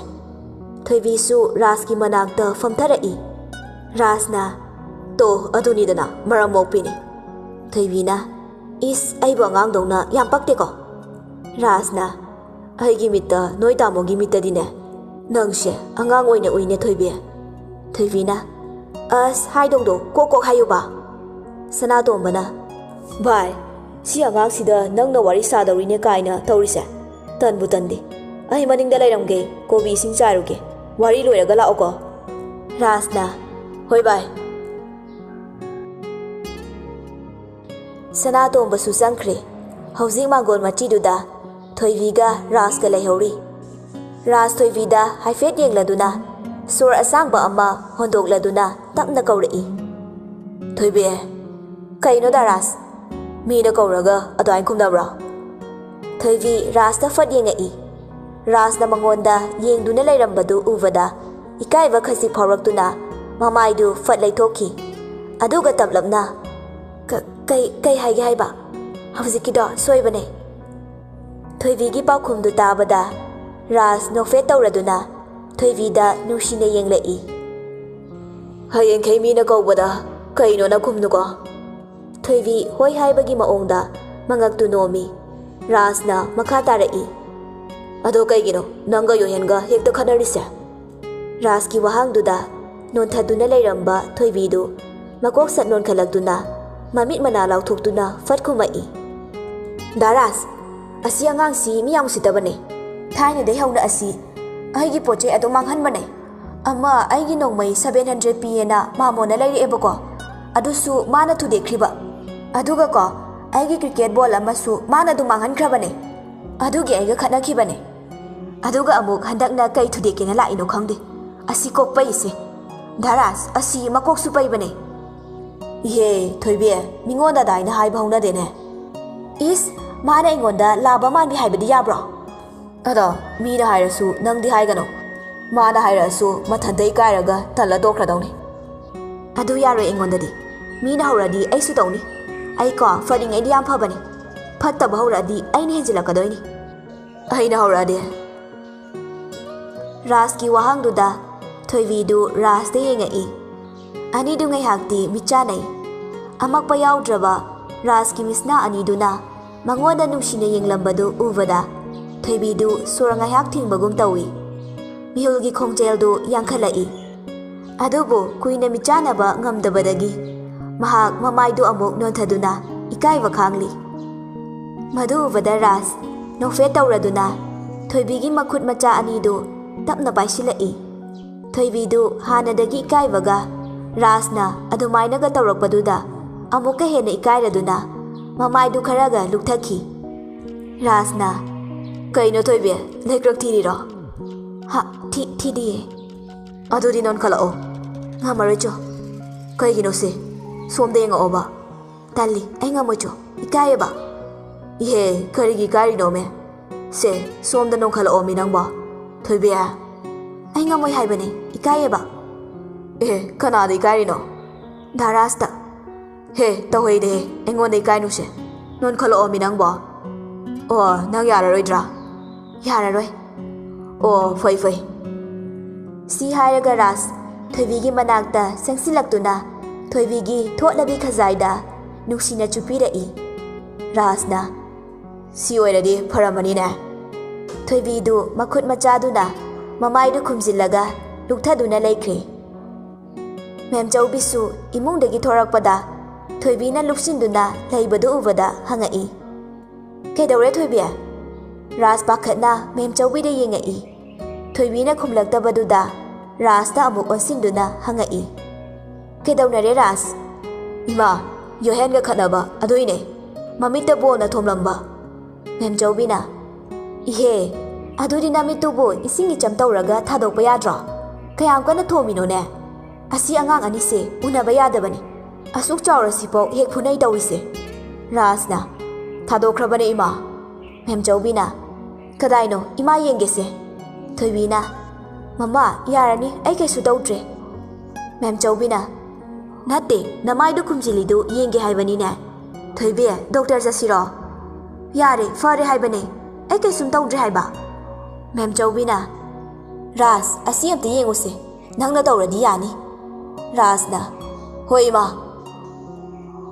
ꯊꯣꯏꯕꯤꯁꯨ ꯔꯥꯖꯀꯤ ꯃꯅꯥꯛꯇ ꯐꯝꯊꯔꯛꯏ꯫ ꯔꯥꯖꯅ, "ꯇꯣ, ꯑꯗꯨꯅꯤꯗꯅ, ꯃꯔꯝ ꯃꯣꯛꯄꯤꯅꯤ꯫" ꯊꯣꯏꯕꯤꯅ, "ꯏꯁ, ꯑꯩꯕꯨ ꯑꯉꯥꯡꯗꯧꯅ ꯌꯥꯝ ꯄꯛꯇꯦꯀꯣ꯫" ꯔꯥꯖꯅ, "ꯑꯩꯒꯤ ꯃꯤꯠꯇ, ꯅꯣꯏ ꯇꯥꯃꯣꯒꯤ ꯃꯤꯠꯇꯗꯤꯅꯦ, ꯅꯪꯁꯦ ꯑꯉꯥꯡ ꯑꯣꯏꯅ ꯎꯏꯅꯦ, ꯊꯣꯏꯕꯤ꯫" ꯊꯣꯏꯕꯤꯅ, "ꯑꯁ, ꯍꯥꯏꯗꯧꯗꯣ ꯀꯣꯛ ꯀꯣꯛ ꯍꯥꯏꯌꯨꯕ꯫" ꯁꯅꯥꯇꯣꯝꯕꯅ, "ꯚꯥꯏ, ꯁꯤ ꯑꯉꯥꯡꯁꯤꯗ ꯅꯪꯅ ꯋꯥꯔꯤ ꯁꯥꯗꯧꯔꯤꯅꯦ ꯀꯥꯏꯅ ꯇꯧꯔꯤꯁꯦ? ꯇꯟꯕꯨ ꯇꯟꯗꯦ꯫ ꯑꯩ ꯃꯅꯤꯡꯗ ꯂꯩꯔꯝꯒꯦ, ꯀꯣꯕꯤ ꯏꯁꯤꯡ ꯆꯥꯏꯔꯨꯒꯦ꯫ ꯋꯥꯔꯤ ꯂꯣꯏꯔꯒ ꯂꯥꯛꯑꯣꯀꯣ꯫" ꯔꯥꯖꯅ, "ꯍꯣꯏ ꯚꯥꯏ꯫" ꯁꯅꯥꯇꯣꯝꯕꯁꯨ ꯆꯪꯈ꯭ꯔꯦ꯫ ꯍꯧꯖꯤꯛ ꯃꯥꯡꯒꯣꯜ ꯃꯆꯤꯗꯨꯗ ꯊꯣꯏꯕꯤꯒ ꯔꯥꯖꯀ ꯂꯩꯍꯧꯔꯤ꯫ ꯔꯥꯖ ꯊꯣꯏꯕꯤꯗ ꯍꯥꯏꯐꯦꯠ ꯌꯦꯡꯂꯗꯨꯅ ꯁꯣꯔ ꯑꯁꯥꯡꯕ ꯑꯃ ꯍꯣꯟꯗꯣꯛꯂꯗꯨꯅ ꯇꯞꯅ ꯀꯧꯔꯛꯏ, "ꯊꯣꯏꯕꯤ꯫" "ꯀꯩꯅꯣ ꯗꯥ ꯔꯥꯖ? ꯃꯤꯅ ꯀꯧꯔꯒ ꯑꯗꯨꯃꯥꯏꯅ ꯈꯨꯝꯅꯕ꯭ꯔꯣ?" ꯊꯣꯏꯕꯤ ꯔꯥꯖꯇ ꯐꯠ ꯌꯦꯡꯉꯛꯏ꯫ ꯔꯥꯖꯅ ꯃꯉꯣꯟꯗ ꯌꯦꯡꯗꯨꯅ ꯂꯩꯔꯝꯕꯗꯨ ꯎꯕꯗ ꯏꯀꯥꯏꯕ ꯈꯖꯤꯛ ꯐꯥꯎꯔꯛꯇꯨꯅ ꯃꯃꯥꯏꯗꯨ ꯐꯠ ꯂꯩꯊꯣꯛꯈꯤ꯫ ꯑꯗꯨꯒ ꯇꯞꯂꯞꯅ, "ꯀ-, ꯀꯩ, ꯀꯩ ꯍꯥꯏꯒꯦ ꯍꯥꯏꯕ? ꯍꯧꯖꯤꯛꯀꯤꯗꯣ ꯁꯣꯏꯕꯅꯦ꯫" ꯊꯣꯏꯕꯤꯒꯤ ꯄꯥꯎꯈꯨꯝꯗꯨ ꯇꯥꯕꯗ ꯔꯥꯖ ꯅꯣꯛꯐꯦꯠ ꯇꯧꯔꯗꯨꯅ ꯊꯣꯏꯕꯤꯗ ꯅꯨꯡꯁꯤꯅ ꯌꯦꯡꯂꯛꯏ꯫ "ꯍꯌꯦꯡꯈꯩ ꯃꯤꯅ ꯀꯧꯕꯗ ꯀꯩꯅꯣꯅ ꯈꯨꯝꯅꯨꯀꯣ꯫" ꯊꯣꯏꯕꯤ ꯍꯣꯏ ꯍꯥꯏꯕꯒꯤ ꯃꯑꯣꯡꯗ ꯃꯉꯛꯇꯨ ꯅꯣꯝꯃꯤ꯫ ꯔꯥꯖꯅ ꯃꯈꯥ ꯇꯥꯔꯛꯏ, "ꯑꯗꯣ ꯀꯩꯒꯤꯅꯣ ꯅꯪꯒ ꯌꯣꯍꯦꯟꯒ ꯍꯦꯛꯇ ꯈꯠꯅꯔꯤꯁꯦ?" ꯔꯥꯖꯀꯤ ꯋꯥꯍꯪꯗꯨꯗ ꯅꯣꯟꯊꯗꯨꯅ ꯂꯩꯔꯝꯕ ꯊꯣꯏꯕꯤꯗꯨ ꯃꯀꯣꯛ ꯁꯠ ꯅꯣꯟꯈꯠꯂꯛꯇꯨꯅ ꯃꯃꯤꯠ ꯃꯅꯥ ꯂꯥꯎꯊꯣꯛꯇꯨꯅ ꯐꯠ ꯈꯨꯝꯃꯛꯏ, "ꯗꯥ ꯔꯥꯖ, ꯑꯁꯤ ꯑꯉꯥꯡꯁꯤ ꯃꯤ ꯌꯥꯝ ꯎꯁꯤꯠꯇꯕꯅꯦ꯫ ꯊꯥꯏꯅꯗꯩ ꯍꯧꯅ ꯑꯁꯤ ꯑꯩꯒꯤ ꯄꯣꯠ ꯆꯩ ꯑꯗꯨꯝ ꯃꯥꯡꯍꯟꯕꯅꯦ꯫ ꯑꯃ ꯑꯩꯒꯤ ꯅꯣꯡꯃꯩ seven hundred ꯄꯤꯌꯦꯅ ꯃꯥꯃꯣꯅ ꯂꯩꯔꯛꯑꯦꯕꯀꯣ, ꯑꯗꯨꯁꯨ ꯃꯥꯅ ꯊꯨꯗꯦꯛꯈ꯭ꯔꯤꯕ꯫ ꯑꯗꯨꯒꯀꯣ, ꯑꯩꯒꯤ cricket ball ꯑꯃꯁꯨ ꯃꯥꯅ ꯑꯗꯨꯝ ꯃꯥꯡꯍꯟꯈ꯭ꯔꯕꯅꯦ꯫ ꯑꯗꯨꯒꯤ ꯑꯩꯒ ꯈꯠꯅꯈꯤꯕꯅꯦ꯫ ꯑꯗꯨꯒ ꯑꯃꯨꯛ ꯍꯟꯗꯛꯅ ꯀꯩ ꯊꯨꯗꯦꯛꯀꯦꯅ ꯂꯥꯛꯏꯅꯣ ꯈꯪꯗꯦ꯫ ꯑꯁꯤ ꯀꯣꯛꯄꯩꯁꯦ꯫ ꯗꯥ ꯔꯥꯖ, ꯑꯁꯤ ꯃꯀꯣꯛꯁꯨ ꯄꯩꯕꯅꯦ꯫" "ꯏꯍꯦ, ꯊꯣꯏꯕꯤ, ꯃꯤꯉꯣꯟꯗ ꯑꯗꯥꯏꯅ ꯍꯥꯏꯕ ꯍꯧꯅꯗꯦꯅꯦ꯫" "ꯏꯁ, ꯃꯥꯅ ꯑꯩꯉꯣꯟꯗ ꯂꯥꯕ ꯃꯥꯟꯕꯤ ꯍꯥꯏꯕꯗꯤ ꯌꯥꯕ꯭ꯔꯣ? ꯑꯗꯣ ꯃꯤꯅ ꯍꯥꯏꯔꯁꯨ ꯅꯪꯗꯤ ꯍꯥꯏꯒꯅꯣ꯫ ꯃꯥꯅ ꯍꯥꯏꯔꯛꯑꯁꯨ ꯃꯊꯟꯇ ꯏꯀꯥꯏꯔꯒ ꯇꯜꯂ ꯇꯣꯛꯈ꯭ꯔꯗꯧꯅꯤ꯫ ꯑꯗꯨ ꯌꯥꯔꯣꯏ ꯑꯩꯉꯣꯟꯗꯗꯤ꯫ ꯃꯤꯅ ꯍꯧꯔꯛꯑꯗꯤ ꯑꯩꯁꯨ ꯇꯧꯅꯤ꯫ ꯑꯩꯀꯣ ꯐꯔꯤꯉꯩꯗꯤ ꯌꯥꯝ ꯐꯕꯅꯤ꯫ ꯐꯠꯇꯕ ꯍꯧꯔꯛꯑꯗꯤ ꯑꯩꯅ ꯍꯦꯟꯖꯤꯜꯂꯛꯀꯗꯣꯏꯅꯤ꯫ ꯑꯩꯅ ꯍꯧꯔꯛꯑꯗꯤ? ꯔꯥꯖꯀꯤ ꯋꯥꯍꯪꯗꯨꯗ ꯊꯣꯏꯕꯤꯗꯨ ꯔꯥꯖꯇ ꯌꯦꯡꯉꯛꯏ꯫ ꯑꯅꯤꯗꯨ ꯉꯥꯏꯍꯥꯛꯇꯤ ꯃꯤꯠ ꯆꯥꯟꯅꯩ꯫ ꯑꯃꯛꯄ ꯌꯥꯎꯗ꯭ꯔꯕ ꯔꯥꯖꯀꯤ ꯃꯤꯠꯁꯅꯥ ꯑꯅꯤꯗꯨꯅ ꯃꯉꯣꯟꯗ ꯅꯨꯡꯁꯤꯅ ꯌꯦꯡꯂꯝꯕꯗꯨ ꯎꯕꯗ ꯊꯣꯏꯕꯤꯗꯨ ꯁꯣꯔ ꯉꯥꯏꯍꯥꯛ ꯊꯤꯡꯕꯒꯨꯝ ꯇꯧꯏ꯫ ꯃꯤꯍꯨꯜꯒꯤ ꯈꯣꯡꯖꯦꯜꯗꯨ ꯌꯥꯡꯈꯠꯂꯛꯏ꯫ ꯑꯗꯨꯕꯨ ꯀꯨꯏꯅ ꯃꯤꯠꯆꯥꯟꯅꯕ ꯉꯝꯗꯕꯗꯒꯤ ꯃꯍꯥꯛ ꯃꯃꯥꯏꯗꯨ ꯑꯃꯨꯛ ꯅꯣꯟꯊꯗꯨꯅ ꯏꯀꯥꯏꯕ ꯈꯥꯡꯂꯤ꯫ ꯃꯗꯨ ꯎꯕꯗ ꯔꯥꯖ ꯅꯣꯛꯐꯦꯠ ꯇꯧꯔꯗꯨꯅ ꯊꯣꯏꯕꯤꯒꯤ ꯃꯈꯨꯠ ꯃꯆꯥ ꯑꯅꯤꯗꯨ ꯇꯞꯅ ꯄꯥꯏꯁꯤꯜꯂꯛꯏ꯫ ꯊꯣꯏꯕꯤꯗꯨ ꯍꯥꯟꯅꯗꯒꯤ ꯏꯀꯥꯏꯕꯒ ꯔꯥꯖꯅ ꯑꯗꯨꯃꯥꯏꯅꯒ ꯇꯧꯔꯛꯄꯗꯨꯗ ꯑꯃꯨꯛꯀ ꯍꯦꯟꯅ ꯏꯀꯥꯏꯔꯗꯨꯅ ꯃꯃꯥꯏꯗꯨ ꯈꯔꯒ ꯂꯨꯛꯊꯈꯤ꯫ ꯔꯥꯖꯅ, "ꯀꯩꯅꯣ ꯊꯣꯏꯕꯤ, ꯂꯩꯀ꯭ꯔꯛ ꯊꯤꯔꯤꯔꯣ?" "ꯍꯥ, ꯊꯤ-, ꯊꯤꯗꯤꯌꯦ꯫" "ꯑꯗꯨꯗꯤ ꯅꯣꯟꯈꯠꯂꯛꯑꯣ꯫" "ꯉꯝꯃꯔꯣꯏ ꯆꯣ꯫" "ꯀꯩꯒꯤꯅꯣ ꯁꯦ? ꯁꯣꯝꯗ ꯌꯦꯡꯉꯛꯑꯣꯕ꯫" "ꯇꯜꯂꯤ, ꯑꯩ ꯉꯝꯃꯣꯏ ꯆꯣ, ꯏꯀꯥꯏꯌꯦꯕ꯫" "ꯏꯍꯦ, ꯀꯔꯤꯒꯤ ꯏꯀꯥꯏꯔꯤꯅꯣꯃꯦ? ꯁꯦ, ꯁꯣꯝꯗ ꯅꯣꯟꯈꯠꯂꯛꯑꯣꯃꯤ ꯅꯪꯕꯣ꯫" "ꯊꯣꯏꯕꯤ꯫" "ꯑꯩ ꯉꯝꯃꯣꯏ ꯍꯥꯏꯕꯅꯦ, ꯏꯀꯥꯏꯌꯦꯕ꯫" "ꯑꯦ, ꯀꯅꯥꯗ ꯏꯀꯥꯏꯔꯤꯅꯣ?" "ꯙꯔꯥꯖꯇ꯫" "ꯍꯦ, ꯇꯧꯍꯩꯗꯦꯍꯦ, ꯑꯩꯉꯣꯟꯗ ꯏꯀꯥꯏꯅꯨꯁꯦ꯫ ꯅꯣꯟꯈꯠꯂꯛꯑꯣꯃꯤ ꯅꯪꯕꯣ꯫" "ꯑꯣ, ꯅꯪ ꯌꯥꯔꯔꯣꯏꯗ꯭ꯔꯥ?" "ꯌꯥꯔꯔꯣꯏ꯫" "ꯑꯣ, ꯐꯩ ꯐꯩ꯫" ꯁꯤ ꯍꯥꯏꯔꯒ ꯔꯥꯖ ꯊꯣꯏꯕꯤꯒꯤ ꯃꯅꯥꯛꯇ ꯆꯪꯁꯤꯜꯂꯛꯇꯨꯅ ꯊꯣꯏꯕꯤꯒꯤ ꯊꯣꯠꯂꯕꯤ ꯈꯖꯥꯏꯗ ꯅꯨꯡꯁꯤꯅ ꯆꯨꯞꯄꯤꯔꯛꯏ꯫ ꯔꯥꯖꯅ, "ꯁꯤ ꯑꯣꯏꯔꯗꯤ ꯐꯔꯝꯃꯅꯤꯅꯦ꯫" ꯊꯣꯏꯕꯤꯗꯨ ꯃꯈꯨꯠ ꯃꯆꯥꯗꯨꯅ ꯃꯃꯥꯏꯗꯨ ꯈꯨꯝꯖꯤꯜꯂꯒ ꯂꯨꯛꯊꯗꯨꯅ ꯂꯩꯈ꯭ꯔꯦ꯫ ꯃꯦꯝꯆꯧꯕꯤꯁꯨ ꯏꯃꯨꯡꯗꯒꯤ ꯊꯣꯔꯛꯄꯗ ꯊꯣꯏꯕꯤꯅ ꯂꯨꯞꯁꯤꯟꯗꯨꯅ ꯂꯩꯕꯗꯨ ꯎꯕꯗ ꯍꯪꯉꯛꯏ, "ꯀꯩꯗꯧꯔꯦ ꯊꯣꯏꯕꯤ?" ꯔꯥꯖ ꯄꯥꯈꯠꯅ ꯃꯦꯝꯆꯧꯕꯤꯗ ꯌꯦꯡꯉꯛꯏ꯫ ꯊꯣꯏꯕꯤꯅ ꯈꯨꯝꯂꯛꯇꯕꯗꯨꯗ ꯔꯥꯖꯇ ꯑꯃꯨꯛ ꯑꯣꯟꯁꯤꯟꯗꯨꯅ ꯍꯪꯉꯛꯏ, "ꯀꯩꯗꯧꯅꯔꯦ ꯔꯥꯖ?" "ꯏꯃꯥ, ꯌꯣꯍꯦꯟꯒ ꯈꯠꯅꯕ ꯑꯗꯨꯏꯅꯦ, ꯃꯃꯤꯠꯇ ꯕꯣꯜꯅ ꯊꯣꯝꯂꯝꯕ꯫" ꯃꯦꯝꯆꯧꯕꯤꯅ, "ꯏꯍꯦ, ꯑꯗꯨꯗꯤ ꯅꯃꯤꯠꯇꯨꯕꯨ ꯏꯁꯤꯡ ꯏꯆꯝ ꯇꯧꯔꯒ ꯊꯥꯗꯣꯛꯄ ꯌꯥꯗ꯭ꯔꯣ? ꯀꯌꯥꯝ ꯀꯟꯅ ꯊꯣꯝꯃꯤꯅꯣꯅꯦ? ꯑꯁꯤ ꯑꯉꯥꯡ ꯑꯅꯤꯁꯦ ꯎꯅꯕ ꯌꯥꯗꯕꯅꯤ꯫ ꯑꯁꯨꯛ ꯆꯥꯎꯔꯁꯤꯐꯥꯎ ꯍꯦꯛ ꯐꯨꯅꯩ ꯇꯧꯔꯤꯁꯦ꯫" ꯔꯥꯖꯅ, "ꯊꯥꯗꯣꯛꯈ꯭ꯔꯕꯅꯦ ꯏꯃꯥ꯫" ꯃꯦꯝꯆꯧꯕꯤꯅ, "ꯀꯗꯥꯏꯅꯣ? ꯏꯃꯥ ꯌꯦꯡꯒꯦꯁꯦ꯫" ꯊꯣꯏꯕꯤꯅ, "ꯃꯃꯥ, ꯌꯥꯔꯅꯤ, ꯑꯩ ꯀꯩꯁꯨ ꯇꯧꯗ꯭ꯔꯦ꯫" ꯃꯦꯝꯆꯧꯕꯤꯅ, "ꯅꯠꯇꯦ, ꯅꯃꯥꯏꯗꯨ ꯈꯨꯝꯖꯤꯜꯂꯤꯗꯨ ꯌꯦꯡꯒꯦ ꯍꯥꯏꯕꯅꯤꯅꯦ꯫ ꯊꯣꯏꯕꯤ, ꯗꯣꯛꯇꯔ ꯆꯠꯁꯤꯔꯣ?" "ꯌꯥꯔꯦ, ꯐꯔꯦ ꯍꯥꯏꯕꯅꯦ, ꯑꯩ ꯀꯩꯁꯨꯝ ꯇꯧꯗ꯭ꯔꯦ ꯍꯥꯏꯕ꯫" ꯃꯦꯝꯆꯧꯕꯤꯅ, "ꯔꯥꯖ, ꯑꯁꯤ ꯑꯝꯇ ꯌꯦꯡꯉꯨꯁꯦ, ꯅꯪꯅ ꯇꯧꯔꯗꯤ ꯌꯥꯅꯤ꯫" ꯔꯥꯖꯅ, "ꯍꯣꯏ ꯏꯃꯥ꯫"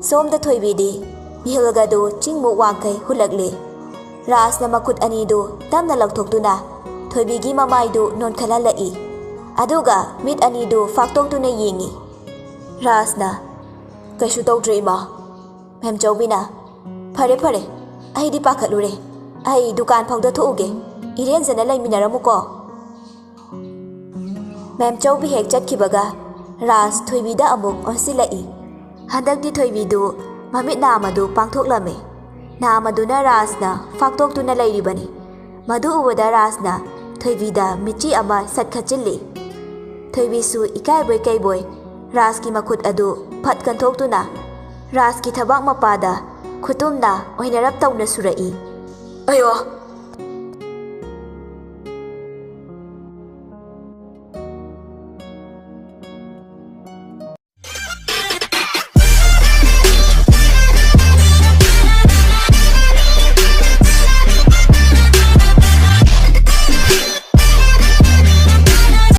ꯁꯣꯝꯗ ꯊꯣꯏꯕꯤꯗꯤ ꯅꯤꯜꯒꯗꯨ ꯆꯤꯡꯃꯨꯛ ꯋꯥꯡꯈꯩ ꯍꯨꯜꯂꯛꯂꯦ꯫ ꯔꯥꯖꯅ ꯃꯈꯨꯠ ꯑꯅꯤꯗꯨ ꯇꯞꯅ ꯂꯧꯊꯣꯛꯇꯨꯅ ꯊꯣꯏꯕꯤꯒꯤ ꯃꯃꯥꯏꯗꯨ ꯅꯣꯟꯈꯠꯍꯜꯂꯛꯏ꯫ ꯑꯗꯨꯒ ꯃꯤꯠ ꯑꯅꯤꯗꯨ ꯐꯥꯛꯇꯣꯛꯇꯨꯅ ꯌꯦꯡꯏ꯫ ꯔꯥꯖꯅ, "ꯀꯩꯁꯨ ꯇꯧꯗ꯭ꯔꯦ ꯏꯃꯥ꯫" ꯃꯦꯝꯆꯧꯕꯤꯅ, "ꯐꯔꯦ ꯐꯔꯦ, ꯑꯩꯗꯤ ꯄꯥꯈꯠꯂꯨꯔꯦ꯫ ꯑꯩ ꯗꯨꯀꯥꯟ ꯐꯥꯎꯗ ꯊꯣꯛꯎꯒꯦ꯫ ꯏꯔꯦꯟꯖꯅ ꯂꯩꯃꯤꯟꯅꯔꯝꯃꯨꯀꯣ꯫" ꯃꯦꯝꯆꯧꯕꯤ ꯍꯦꯛ ꯆꯠꯈꯤꯕꯒ ꯔꯥꯖ ꯊꯣꯏꯕꯤꯗ ꯑꯃꯨꯛ ꯑꯣꯟꯁꯤꯜꯂꯛꯏ꯫ ꯍꯟꯗꯛꯇꯤ ꯊꯣꯏꯕꯤꯗꯨ ꯃꯃꯤꯠ ꯅꯥꯝꯃꯗꯨ ꯄꯥꯡꯊꯣꯛꯂꯝꯃꯤ꯫ ꯅꯥꯝꯃꯗꯨꯅ ꯔꯥꯖꯅ ꯐꯥꯛꯇꯣꯛꯇꯨꯅ ꯂꯩꯔꯤꯕꯅꯤ꯫ ꯃꯗꯨ ꯎꯕꯗ ꯔꯥꯖꯅ ꯊꯣꯏꯕꯤꯗ ꯃꯤꯠꯆꯤ ꯑꯃ ꯁꯠ ꯈꯠꯆꯤꯜꯂꯤ꯫ ꯊꯣꯏꯕꯤꯁꯨ ꯏꯀꯥꯏꯕꯣꯏ ꯀꯩꯕꯣꯏ ꯔꯥꯖꯀꯤ ꯃꯈꯨꯠ ꯑꯗꯨ ꯐꯠ ꯀꯟꯊꯣꯛꯇꯨꯅ ꯔꯥꯖꯀꯤ ꯊꯕꯥꯛ ꯃꯄꯥꯗ ꯈꯨꯇꯨꯝꯅ ꯑꯣꯏꯅꯔꯞ ꯇꯧꯅ ꯁꯨꯔꯛꯏ꯫ "ꯑꯌꯣ,